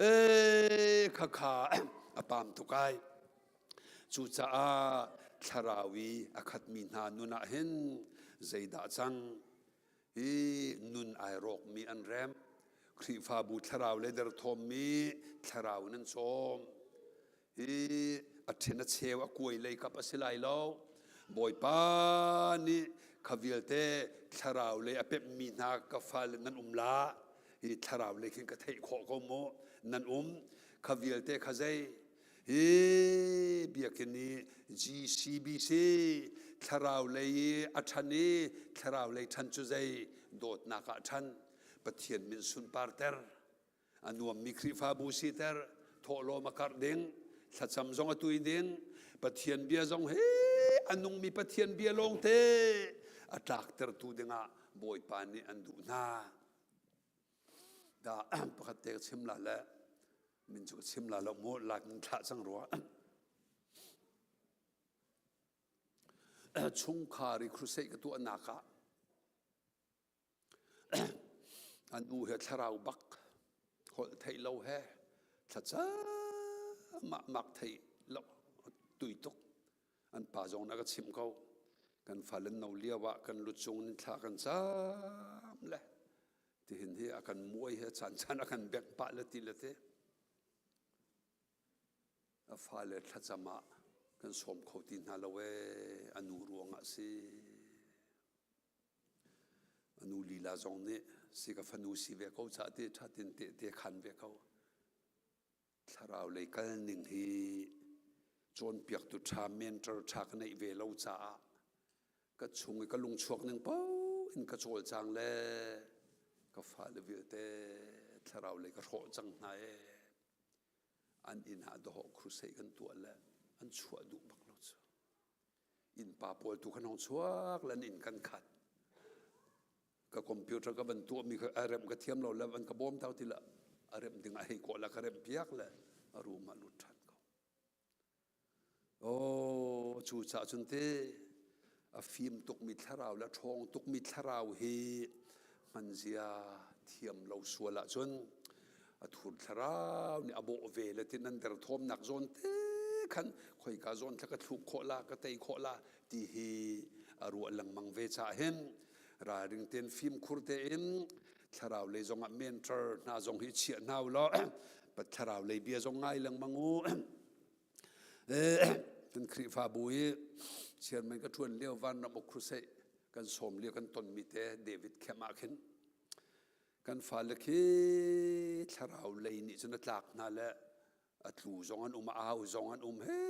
ee kha kha a pam tuk ai cucaah thlarau i a khatmi hna nun ah hin zeidah cang Hi nun ai rawkmi an remh. Khrihfabu thlarau le derthawmmi thlarau in an cawm. Hi a ṭhen a cheu a kuai lei kap a si lai lo. Bawipa nih Kha vialte thlarau lei a pemhmi hna ka fale nan um la. Hi thlarau lei khin ka theih khawh ko mu. Nan um. Kha vialte kha zei hi biakinn i GCBC thlarau lei i a ṭhan i thlarau lei ṭhan cu zei dawtnak ah ṭhan Pathian min sunparter a nuammi Khrihfabu siter thawhlawm a karh ding thlacam zong a tui ding Pathian bia zong he a nungmi Pathian bia lawngte a tlaktertu dingah Bawipa nih an duh hna. Da pakhat te ka chim la le min cu ka chim la lo mu lak in thlah cang rua. Chungkhar i crusade ka tuahnak ah An u he thlarau bak holh theih lo he thlacam ah mak theih lo tui tuk. An pa zong na ka chimh ko. Kan fale no lio ah kan lucung in thla kan cam le tihin hi a kan muai he caan caan a kan bengh pah le ti le te. A fale thlacam ah kan sawm kho ti hna lo ee a nu ruangah si. A nu lila zong nih si ka fanu si ve ko caah ti ṭha tin tehte khan ve ko. Thlarau lei kal ning hi cawnpiaktu ṭha mentor ṭha ka neih ve lo caah ka chung i ka lungchuak ning paoh in ka cawlcang le ka fale vialte thlarau lei ka hrawh cang hna ee. An inn ah dawhawh crusade kan tuah le an chuah duh bak lo cu. Innpa pawl tu khan hong chuak lan inn kan khat. Ka computer ka van tuahmi kha a remh ka thiam lo le van ka bawm tau ti la a remh ding a hei kawh la ka remh piak le a room ah lut ṭhan ko. Oh, cu caah cun te a fim tukmi thlarau le a ṭhawng tukmi thlarau hi hmanzia thiam lo sual ahcun a thur thlarau nih a bawh ve le tin an derthawmnak zawn te khan khoika zawn thla ka thluk khawh la ka tei khawh la ti hi a ruah lengmang ve caah hin ralring tein fimkhur tein thlarau lei zong ah mentor hna zong hi chiah hna u law thlarau lei bia zong ngai lengmang u kan Khrihfabu i chairman ka ṭuan lio vanram uk crusade kan sawm lio kan tonmi te David Khem ah khin kan fale khi thlarau lei nih cun a tlak hna le a tlu zong an um a au zong an um he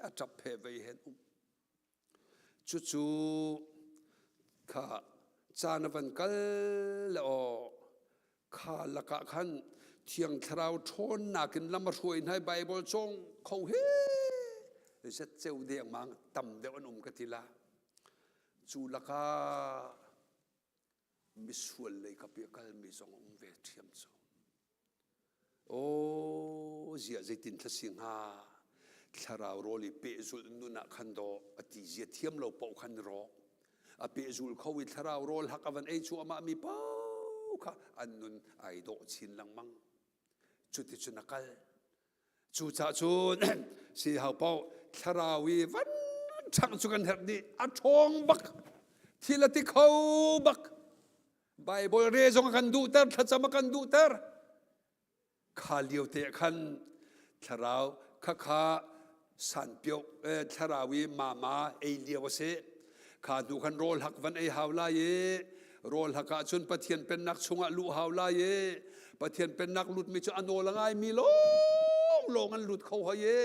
a ṭap he vei hen um cucu kha caan a van kal le aw kha lakah khan thiang thlarau ṭhawnnak in lam a hruai hna i Baibal cawng kho he zet ceu dengmang tam deuh an um ka ti la cu lakah misual lei kap i a kalmi zong a um ve ṭhiam cu. Aw, ziah zeitin thla si hnga? Thlarau rawl i pehzulh nun ah khan dawh a ti zia thiam lo paoh khan rawk. A pehzul kho i thlarau rawl hak a van ei cuahmah mi paoh kha an nun ai dawh chin lengmang. Cuticun a kal. Cucaah cun si hau paoh thlarau i van ṭhang cu kan herh dih. A ṭhawng bak. Thil a ti kho bak. Baibal re zong a kan duhter, thlacam a kan duhter. Kha lio te khan thlarau khakha sanpio eh, thlarau i mama ei lio a si. Kha hnu khan rawl hak van ei hau lai i rawl hak ah cun Pathian pennak chungah luh hau lai i Pathian pennak lutmi cu a nawl a ngaimi lawng lawng an lut kho hoi i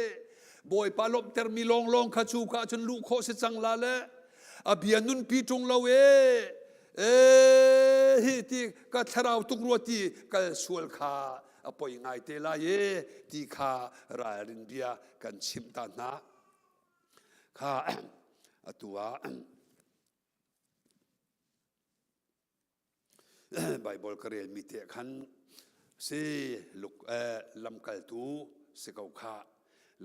Bawipa lawmhtermi lawnglawng kha cu ka cun luh khawh si cang la le a bia nunpi ṭung lo e e hi ti ka thlarau tuk rua ti kal sual kha a poi ngai te lai e ti kha ralrin bia kan chimh ta hna kha atu ah Baibal ka relmi te khan si luk eh, lamkaltu si ko kha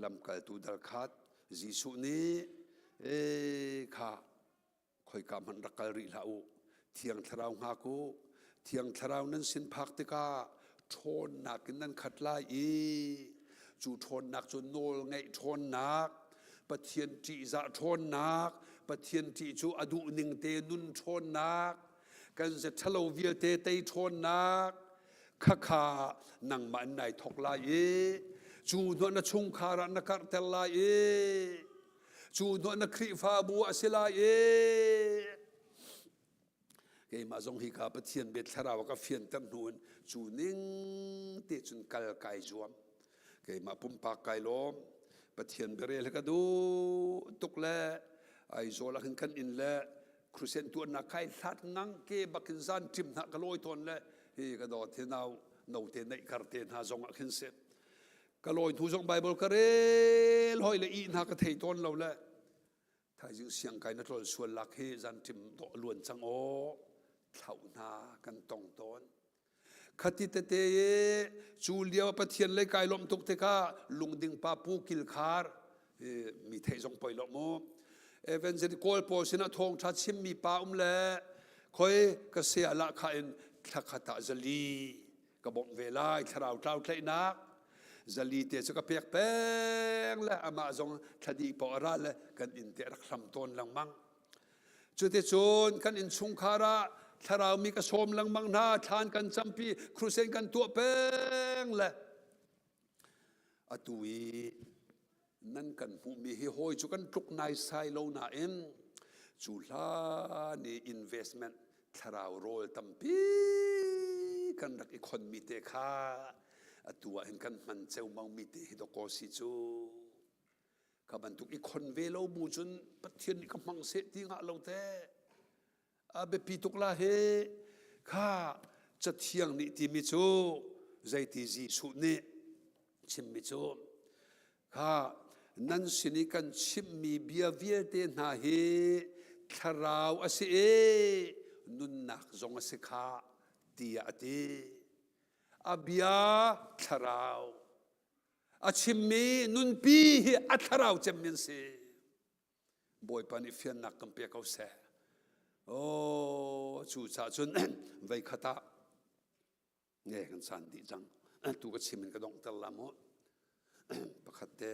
lamkaltu dal khat Jesuh nih eh kha khoika hmanh rak kal rih hlah u thiang thlarau hngak u thiang thlarau nan sin phak tikah ṭhawnnak in nan khat lai i cu ṭhawnnak cu nawl ngeih ṭhawnnak Pathian ṭihzah ṭhawnnak Pathian ṭih cu a duh ning te nun ṭhawnnak kan ze ṭhalo vialte tei ṭhawnnak khakha nangmah in nai thok lai i cu hnuah na chungkhar ah na karhter lai i cu hnuah na Khrihfabu a si lai i. Keimah zong hi ka Pathian bia thlarau a ka fianter hnu in cu ning te cun kal kai zuam. Keimah pumpak kai lawm. Pathian biarel hi ka duh tuk le Aizawl ah khin kan inn le Crusade tuannak kai hlat ngang ke bakin zan ṭim hna ka lawi tawn le hi ka dawt hi nau note neih kar te hna zong ah khin si. Ka lawi hnu zong Bible ka rel hoi le ih hna ka thei tawn lo le Thaizing siangkai na tlol sual lak hi zanṭim dawh luan cang aw thlauh hna kan tong tawn. Khati tete i cu lio Pathian lei kai lawmh tuk tikah lungding pa Pu Kil Khar mi theih zong poi lo mu. Evangelist Kawl pawl sinah thawngṭha chimmi pa um le khoi ka sia lah kha in thlakhat ah zali ka bawmh ve lai thlarau tlau tlaihnak zali te cu ka pek peng le amah zong thladi paoh a ra le kan inn te rak hlam tawn lengmang cuticun kan innchungkhar ah thlarau mi ka sawm lengmang hna thlan kan campi crusade kan tuah peng le atu i nan kan hmuhmi hi hawi cu kan tluk naisai lo nain cu hlan i investment thlarau rawl tampi kan rak i khonmi te kha atu ah hin kan hman ceumangmi te hi dawkaw si cu kha bantuk i khon ve lo bu cun Pathian nih ka hmang seh ti ngah lo te a biapi tuk la hi kha cathiang nih timi cu zeiti Jesuh nih chimmi cu kha nan sin i kan chimhmi bia vialte hna hi thlarau a si i nunnak zong a si kha tiah a ti. A bia thlarau a chimmi nunpi hi a thlarau cemmi an si. Bawipa nih fiannak kan pe ko seh. Oh, cu caah cun veikhat ah nge kan san dih cang. Tu ka chim in ka donghter la mu. Pakhat te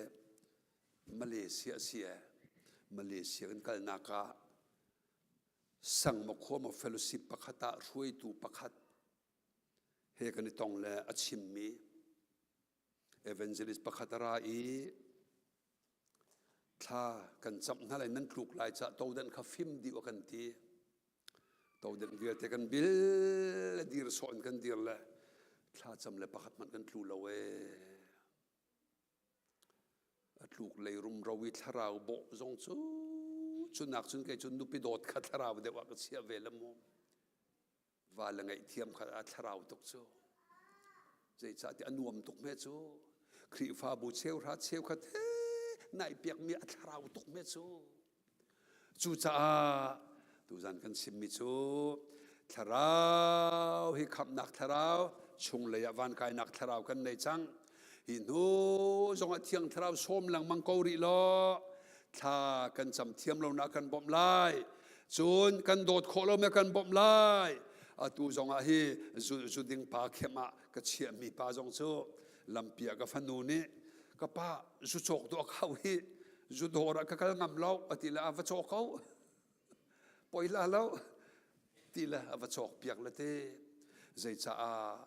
Malaysia si e. Malaysia kan kalnak ah Sangma khua ma fellowship pakhat ah hruaitu pakhat he kan i tong le a chimmi evangelist pakhat a ra i Thla kan camh hna lai nan tluk lai cah todan kha fim dih a kan ti. Todan vialte kan bil le dir sawh in kan dir le thla cam le pakhat hmanh kan tlu lo ee. A tluk lei rumro i thlarau bawh zong cu cunak cun kei cu nupi dawt kha thlarau deuh ah ka chiah ve le mu. Va le ngaihthiam kha a thlarau tuk cu. Zeicahtiah a nuam tuk hme cu. Khrihfabu cheuhra cheukhat he naih piakmi a thlarau tuk hme cu. Cucaah tuzan kan chimmi cu thlarau hi khamhnak thlarau chunglei ah vankainak thlarau kan nei cang. Hi hnu zongah thiang thlarau sawm lengmang ko rih law thla kan cam thiam lo na kan bawmh lai cun kan dawt khawh lo me kan bawmh lai atu zongah hi zu ding pa khem ah ka chiahmi pa zong cu lampi ah ka fanu nih ka pa zu cawk dawh khau hi zu dawr ah ka kal ngam lo ati le a va cawk ko poi la lo ti le a va cawk piak le te zeicaah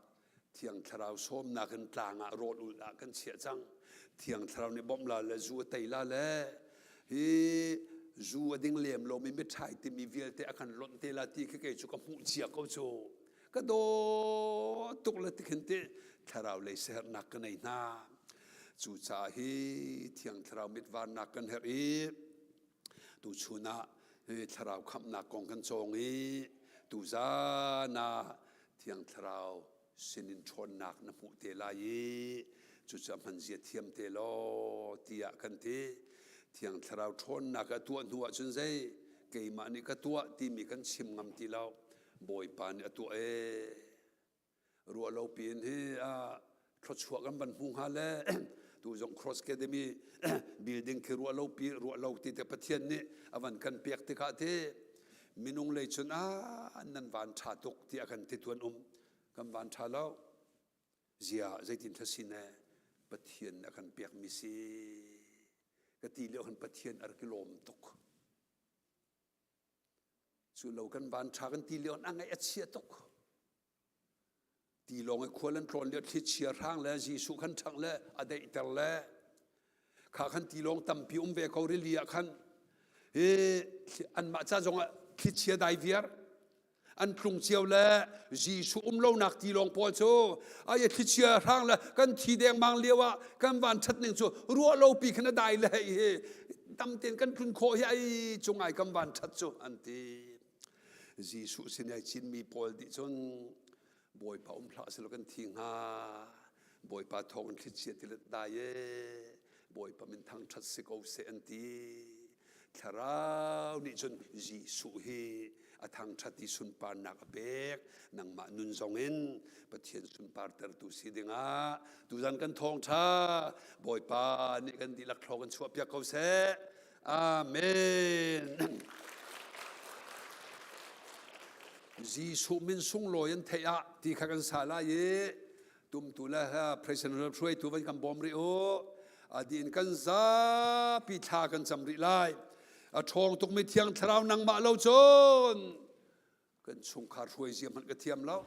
Thiang Thlarau sawmnak in tlang ah rawl ulh ah kan chiah cang. Thiang Thlarau nih bawmh la le zu a tei la le hi zu a ding lem lomi mithai timi vialte a kan lonh te la ti khi kei cu ka hmuh cia ko cu. Ka daw tuk le tikhin te thlarau lei siaherhnak ka nei hna. Cucaah hi Thiang Thlarau mitvarnak kan herh i Tuchun ah thlarau khamhnak kong kan cawng i tuzan ah Thiang Thlarau sinin ṭhawnnak na hmuh te lai i cucu a hmanzia thiam te law tiah kan ti. Thiang Thlarau ṭhawnnak a tuah hnu ahcun zei keimah nih ka tuah timi kan chim ngam ti lo. Bawipa nih a tuah ee. Ruah lo piin hi thluachuah kan van hmu hnga le tu zong Cross Academy building khi ruah lo pi ruah lo ti te Pathian nih a van kan pek tikah te minung lei cun ah nan van ṭha tuk tiah kan ti tuan um kan van ṭha lo zia zeitin thla sin e Pathian nih a kan pek mi si ka ti lio khan Pathian a rak i lawm tuk Cu lo kan van ṭha kan ti lio a ngaih a chia tuk. Tilawng i khual an tlawn lio thlichia hrang le Jesuh khan ṭhang le a daihter le kha khan tilawng tampi um ve ko rili ah khan hi anmah ca zongah thlichia dai viar. An tlung cio le Jesuh um lonak tilawng pawl cu ai thlichia hrang le kan thi dengmang lio ah kan van ṭhat ning cu ruah lo pi khan a dai le hei hi dam tein kan tlun khawh hi ai cungai kan van ṭhat cu an ti. Jesuh sin ai cinmi pawl dih cun Bawipa um hlah selaw kan thi hnga. Bawipa thawng in thlichia tilet dai e. Bawipa min thangṭhat si ko seh an ti. Thlarau nih cun Jesuh hi a thangṭhat i sunparnak a pek. Nangmah nun zong in Pathian sunpartertu si dingah tuzan kan thawngṭha Bawipa nih kan dihlak thlaw kan chuahpiak ko seh. Amen. Jesuh min sunglawi an theih ah ti kha kan sa lai i tumtu le president hruaitu van kan bawm rih u. Adi in kan zapi thla kan cam rih lai. A ṭhawng tukmi thiang thlarau nangmah lo cun kan chungkhar hruai zia hmanh ka thiam lo.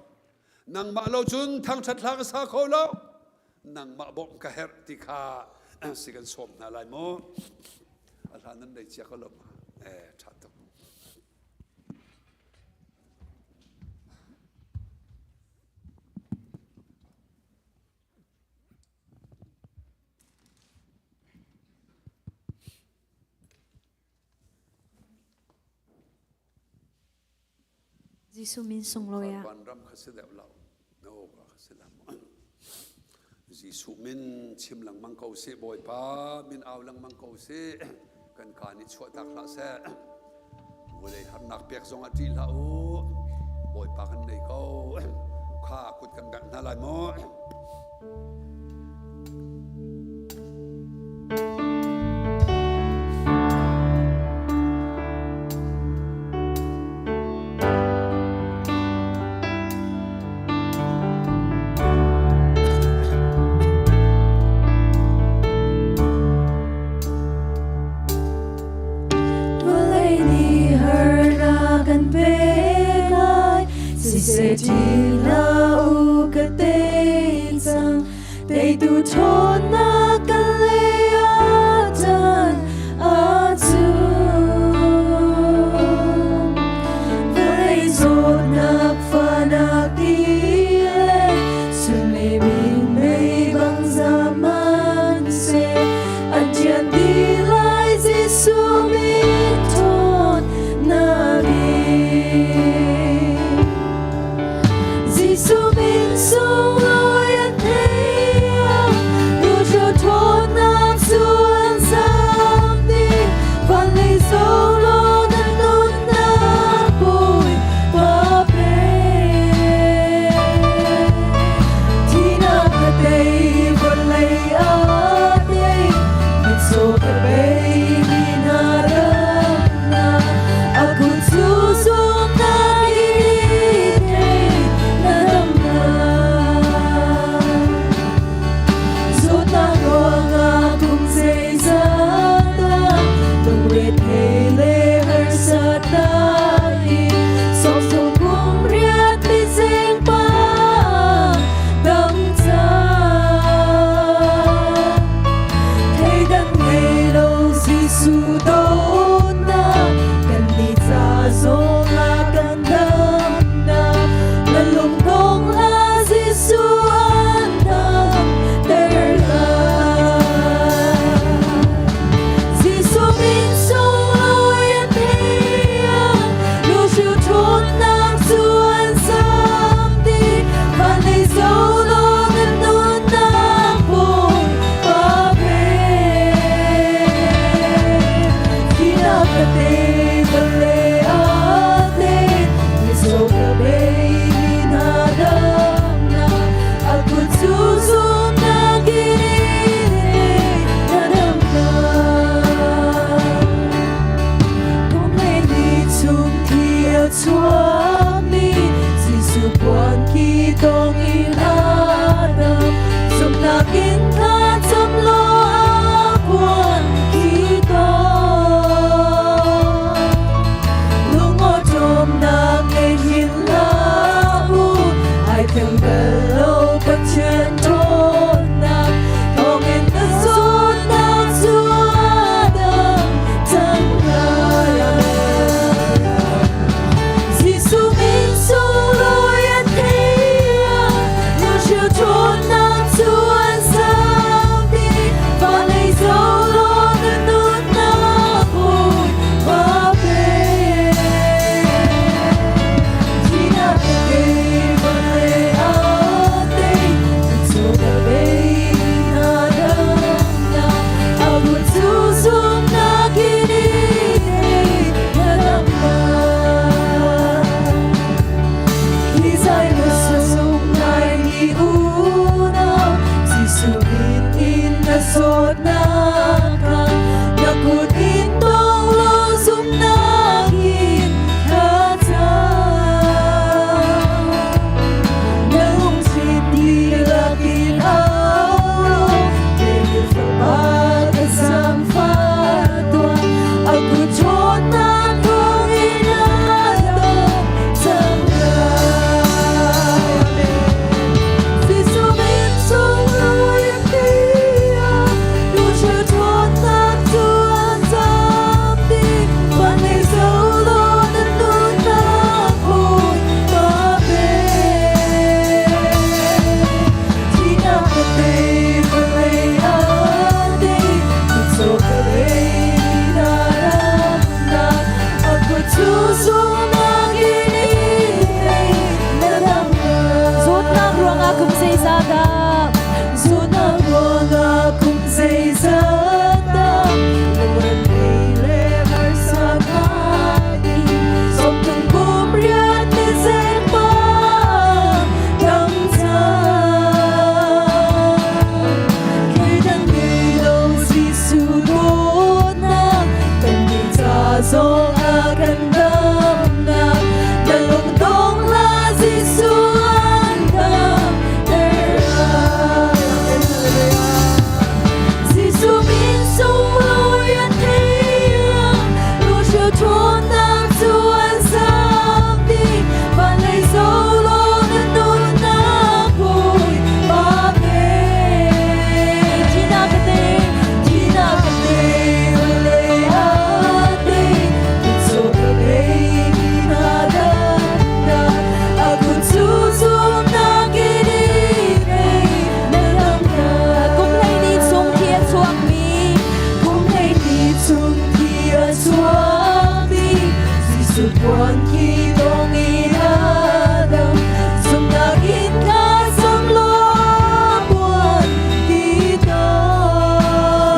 Nangmah lo cun thangṭhat hla ka sa kho lo. Nangmah bawmh ka herh ti kha si kan sawm hna lai mu. A hla nan nei cia ko lo ma? Eh, ṭha tuk. Jesuh min sunglawi ah. Ram kha si deuh lo. No ka kha si lam. Jesuh min chim lengmang ko sih Bawipa min au lengmang ko sih kan kaa nih chuahtak hlah seh vulei harnak pek zong ah ṭih hlah u Bawipa kan nei ko kha kut kan bengh hna lai maw Vawlei nih harnak kan pek lai, siseh ti hlah u ka tei cang. Teitu ṭhawnnak ka lei ah tan ahcun vawlei zawtnak fahnak ti le sun le minmei bang zaman seh an ṭian dih lai Jesuh min ṭhawnnak in. Jesuh min sunglawi an thei Lucio ṭhawnnak cu an zam dih Van lei solo na nunnak Bawipa pe Thihnak a tei vawlei a tei Mitcaw ka bei mi hna ramnak A kut cu zumnak in thei na damnak Zawtnak ruangah kum zeizat dah lungrethei le harsatnak in sawmthum kum riat mizeng pa dam cang. Thleidan ngei lo Jesuh dawtnak kan nih ca zongah kan damnak na lungdong hlah Jesuh an damter lai. Jesuh min sunglawi an thei Luciu ṭhawnnak cu an zam dih van lei zoh law na nunnak Bawipa pe. Zawtnak ruangah kum zeizahdah Zawtnak ruangah kum zeizahdah Lungretheih le harsa ngai in Sawmthum kum rian ni zepa dam cang Thleidan ngei lo Jesuh dawtnak Kannih ca zong a kan damnak Na lungdong hlah Jesuh an damter Jesuh min sunglawi an thei Lucia ṭhawnnak cu an zam dih Van lei solo na nunnak Bawipa pe Thihnak ka tei Thihnak ka tei vawlei a tei Mitcaw ka bei mi hna damnak A kut cu zumnak in i thei na damnak Kum 12 chung thi a chuakmi Kum 12 chung thi a chuakmi Jesuh puan khi dong in a dam Zumnak in ka zum law puan ti ta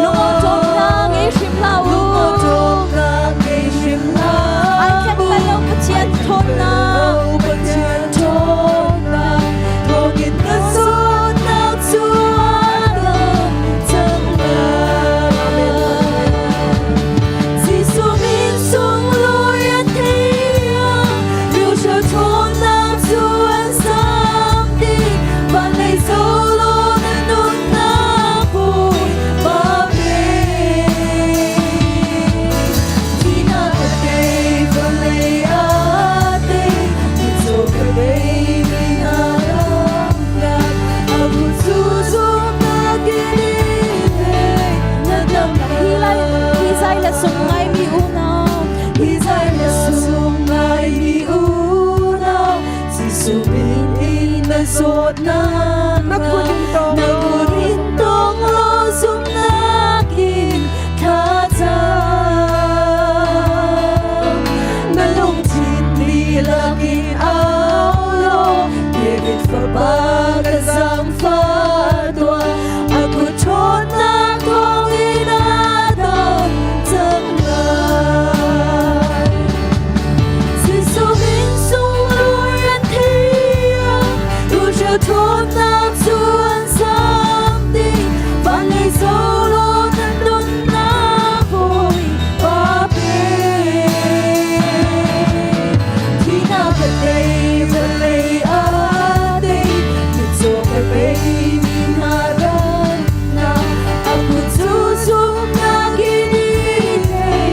Lungawṭawmnak ngei hrim hlah u. Lungawṭawmnak ngei hrim hlah An khen bal lo Pathian ṭhawnnak. Pathian ṭhawnnak thawngin na zawtnak cu a dam cang lai. Jesuh min sunglawi a thiang, Lucia ṭhawnnak cu an sam dih. Van lei solo na nunnak Bawipa pe. Thihnak a tei, vawlei a tei, mitcaw ka bei mi hna damnak. A kut cu zumnak in i thei, na damnak. Hi lai hi zai le sung ngaimi unau hi zai le sung ngaimi unau Jesuh min in na zawtnak Na kut in tawng na law. kut in tawng law zumhnak in thlacam na lungthin dihlak in au law David fapa ka zaangfah tuah a kut ṭhawnnak thawngin a dam cang lai Jesuh min sunglawi an thiang Lucia ṭhawnnak cu an sam dih Van lei solo nan nunnak Bawipa pe Thihnak a tei vawlei a tei Mitcaw ka bei mi hna damnak A kut cu zumhnak in i thei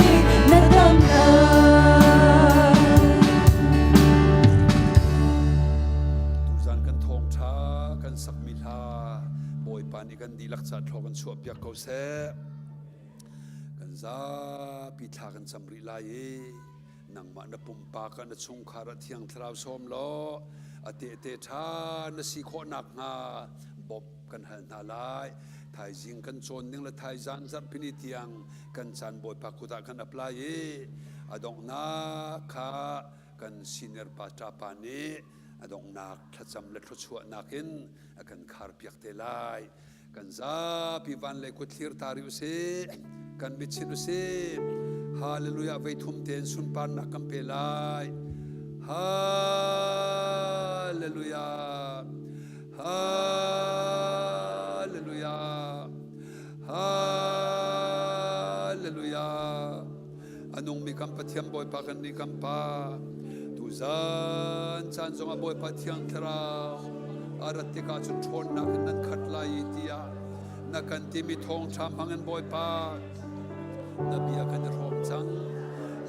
na damnak Tuzan kan thawngṭha kan sakmi hla Bawipa nih kan dihlak ca thlaw kan chuahpiak ko seh. Kan zapi thla kan cam rih lai i nangmah na pumpak ah na chungkhar ah Thiang Thlarau sawm law a tehte ṭha na si khawh nakhnga bawmh kan hal hna lai. Thaizing kan cawn ning le thaizang zarhpini tiang kan caan Bawipa kut ah kan ap lai i a donghnak kha kan senior pa ṭapa nih a donghnak thlacam le thluachuahnak in a kan kharpiak te lai. Kan zapi van lei kut thlir ta rih usih. Kan mitchit usih. Hallelujah vei thum tein sunparnak kan pe lai. Hallelujah. Hallelujah. Hallelujah. A nungmi kan Pathian Bawipa kan nih kan Pa tuzan caan zongah Bawipa Thiang Thlarau a rat tikah cun ṭhawnnak in nan khat lai i tiah na kan timi thawngṭha hmangin Bawipa na bia kan i hrawm. cang.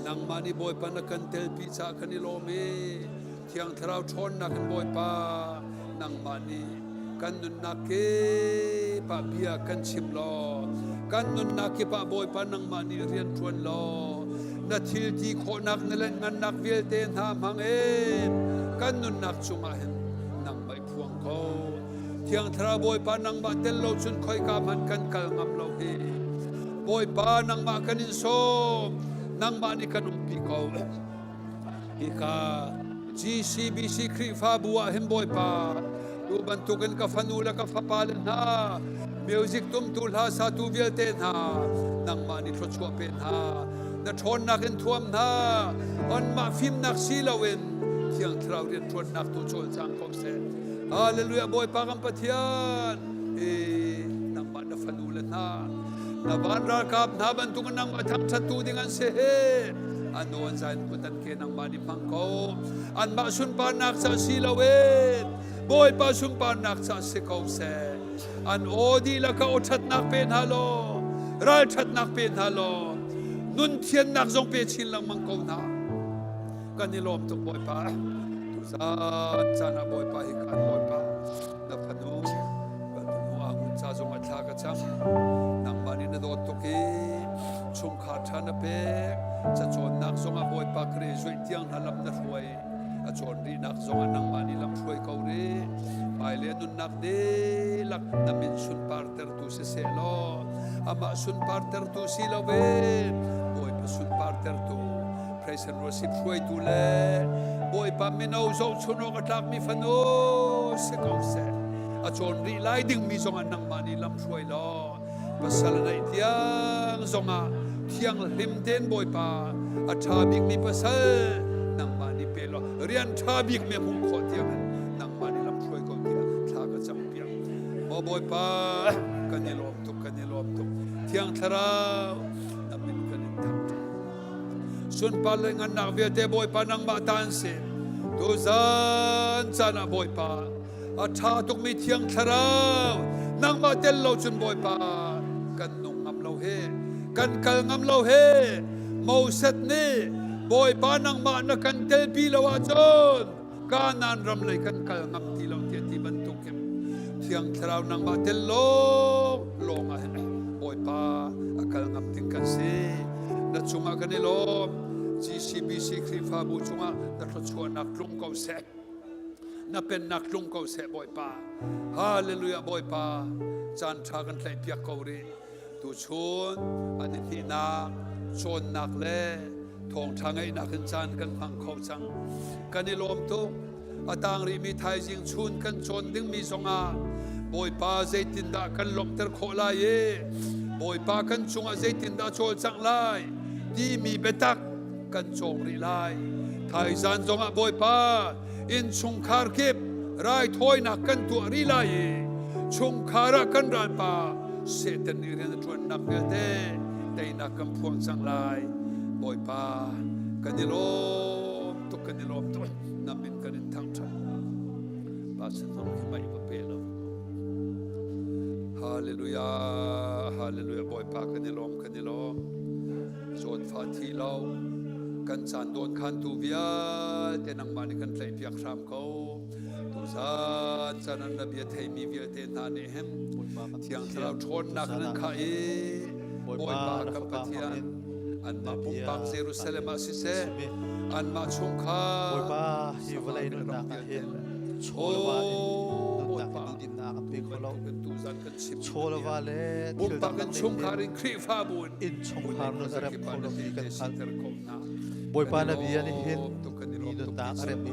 Nangmah nih Bawipa na kan telpi caah kan i lawm i Thiang Thlarau ṭhawnnak in Bawipa nangmah nih kan nunnak kip ah bia kan chim law kan nunnak kip ah Bawipa nangmah nih rian ṭuan law na thil ti khawhnak na lenhngannak vialte hna hmang in kan nunnak cungah hin nangmah i phuang ko. Thiang Thlarau Bawipa nangmah tel lo cun khoika hmanh kan kal ngam lo hi. Bawipa nangmah kan in sawm nangmah nih kan umpi ko. Hika GCBC Khrihfabu ah hin Bawipa tu bantukin ka fanu le ka fapa le hna music tumtu hla satu vialte hna nangmah nih thluachuah pe hna na ṭhawnnak in thuam hna anmah fimnak si loin Thiang Thlarau rianṭuannak tu cawlcang ko seh. Hallelujah Bawipa kan Pathian hi nangmah na fanu le hna na van ralkap hna bantuk in nangmah thangṭhattu ding an si hi an aw an zai kut an ke nangmah nih hmang ko anmah sunparnak ca si loin Bawipa sunparnak ca si ko seh an aw dihlak ah aw ṭhatnak pe hna law ralṭhatnak pe hna law nun thiannak zong pe chin lengmang ko hna kan i lawm tuk Bawipa tuzan caan ah Bawipa hi kan Bawipa na fanu kan fanu Angun ca zong a thla ka cam nangmah nih na dawt tuk i chungkhar ṭha na pek cacawnnak zong ah Bawipa graduate tiang hna lam na hruai a cawn rihnak zong ah nangmah nih lam hruai ko rih hmailei nunnak dihlak na min sunpar tertu siseh law amah sunpar tertu si loin Bawipa sunpar tertu praise and worship hruaitu le Bawipa mino zohchun awk a tlakmi fanu si ko seh. A cawn rih lai dingmi zongah nangmah nih lam hruai law pasal neih tiang zongah thianghlim tein Bawipa a ṭha bikmi pasal nangmah nih pe law rian ṭha bikmi a hmuh khawh tiangin nangmah nih lam hruai ko tiah thla ka cam piak. Maw Bawipa kan i lawm tuk kan i lawm tuk Thiang Thlarau na min kan in thangṭhat. Sunpar le ngannak vialte Bawipa nangmah ta an si. Tuzan caan ah Bawipa a ṭha tukmi Thiang Thlarau nangmah tel lo cun Bawipa kan nung ngam lo he kan kal ngam lo he Moses nih Bawipa nangmah na kan telpi lo ahcun Kanaan ram lei kan kal ngam ti lo tiah ti bantukin Thiang Thlarau nangmah tel lawng lawng ah hin Bawipa a kal ngam ding kan si. Na cungah kan i lawm. GCBC Khrihfabu cungah na thluachuahnak tlung ko seh. Na pennak tlung ko seh Bawipa. Hallelujah Bawipa. Caan ṭha kan tlaihpiak ko rih. Tuchun an i hnihnak, cawnnak le thawngṭha ngaihnak in caan kan hmang kho cang. Kan i lawm tuk. A tang rihmi thaizing chun kan cawn dingmi zongah Bawipa zeitindah kan lawmhter khawh lai i Bawipa kan cungah zeitindah cawlcangh lai timi biatak kan cawng rih lai. Thaizan zongah Bawipa innchungkhar kip raithawinak kan tuah rih lai i chungkhar ah kan ralpa Satan nih rian a ṭuannak vialte teinak kan phuang cang lai. Bawipa kan i lawm tuk kan i lawm tuk na min kan in thangṭhat. Pa sin khi mai va pe lo. Hallelujah, hallelujah Bawipa kan i lawm kan i lawm. Zawtfah thi lo kan caan dawn khantu vialte nangmah nih kan tlaihpiak hram ko. Tuzan caan an na bia theimi vialte hna nih hin Thiang Thlarau ṭhawnnak nan khah i Bawipa kan Pathian anmah pumpak Jerusalem ah siseh anmah chungkhar Bawipa hi vawlei nunnak ah hin chawlva in nunnak in duhdimnak a pe kho lo. Chawlva le thil pumpak in chungkhar in Khrihfabu in innchungkhar nun a rem kho lo ti kan hngalh. Bawipa na bia nih hin mi nunnak a rem i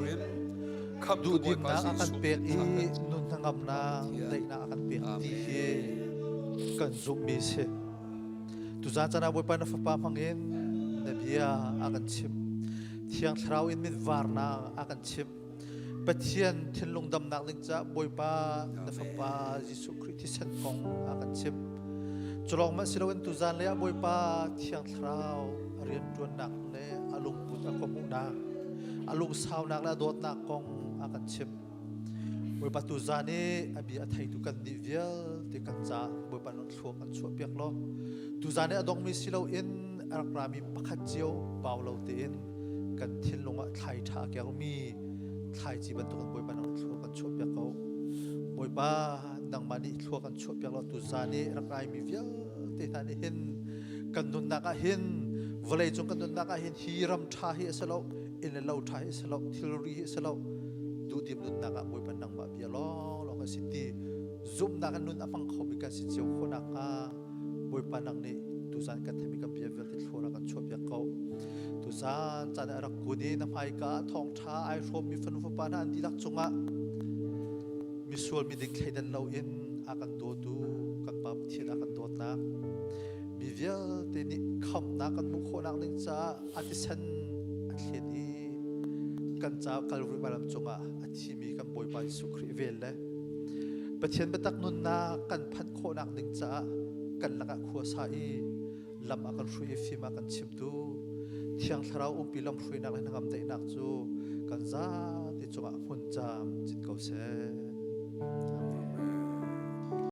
duhdimnak a kan pek i nun hnangamnak daihnak a kan pek ti hi kan zumhmi si. Tuzan caan ah Bawipa na fapa hmangin na bia a kan chimh. Thiang Thlarau in mit varnak a kan chimh. Pathian thinlung damnak ding caah Bawipa na fapa Jesuh Khrih thisen kong a kan chimh. Culawng mah si loin tuzan lei ah Bawipa Thiang Thlarau a rianṭuannak le a lungput a khuahmuhnak, a lungsaunak le a dawtnak kong a kan chimh. Bawipa tuzan i a bia a theitu kan nih vialte kan caah Bawipa nun thluak an chuahpiak law tuzan i a dongmi si loin a rak rami pakhat cio bau lo tein kan thinlung ah thlai ṭha a kengmi thlaici bantukin Bawipa nang thlua kan chuahpiak ko. Bawipa nangmah nih thlua kan chuahpiak lo tu zan i rak raimi vialte hna nih hin kan nunnak ah hin vawlei cung kan nunnak ah hin hi ram ṭha hi a si lo inn le lo ṭha hi a si lo thilri hi a si lo duhdim nunnak ah Bawipa nangmah bia lawnglawng a si ti zumhnak in nun a hmang khomi kan si cio khawh nakhnga Bawipa nang nih tuzan kan theimi kan bia vialte thlua kan chuahpiak ko. Tuzan caan a rak kun i na hmaika ah thawngṭha ai hrawmmi fanu fapa hna an dihlak cungah misual miding thleidan loin a kan dawtu kan Pa Pathian a kan dawtnak mi vialte nih khamhnak kan hmuh khawhnak ding caah a thisen a thlet i kan ca Kalvari vailam cungah a thimi kan Bawipa Jesuh Khrih vel le Pathian biatak nunnak kan phanh khawhnak ding caah kan lakah khua sa i lam a kan hruai i fim a kan chimtu Thiang Thlarau umpi lam hruainak le hnangam daihnak cu kan zate cungah hmun cam cin ko seh. Amen.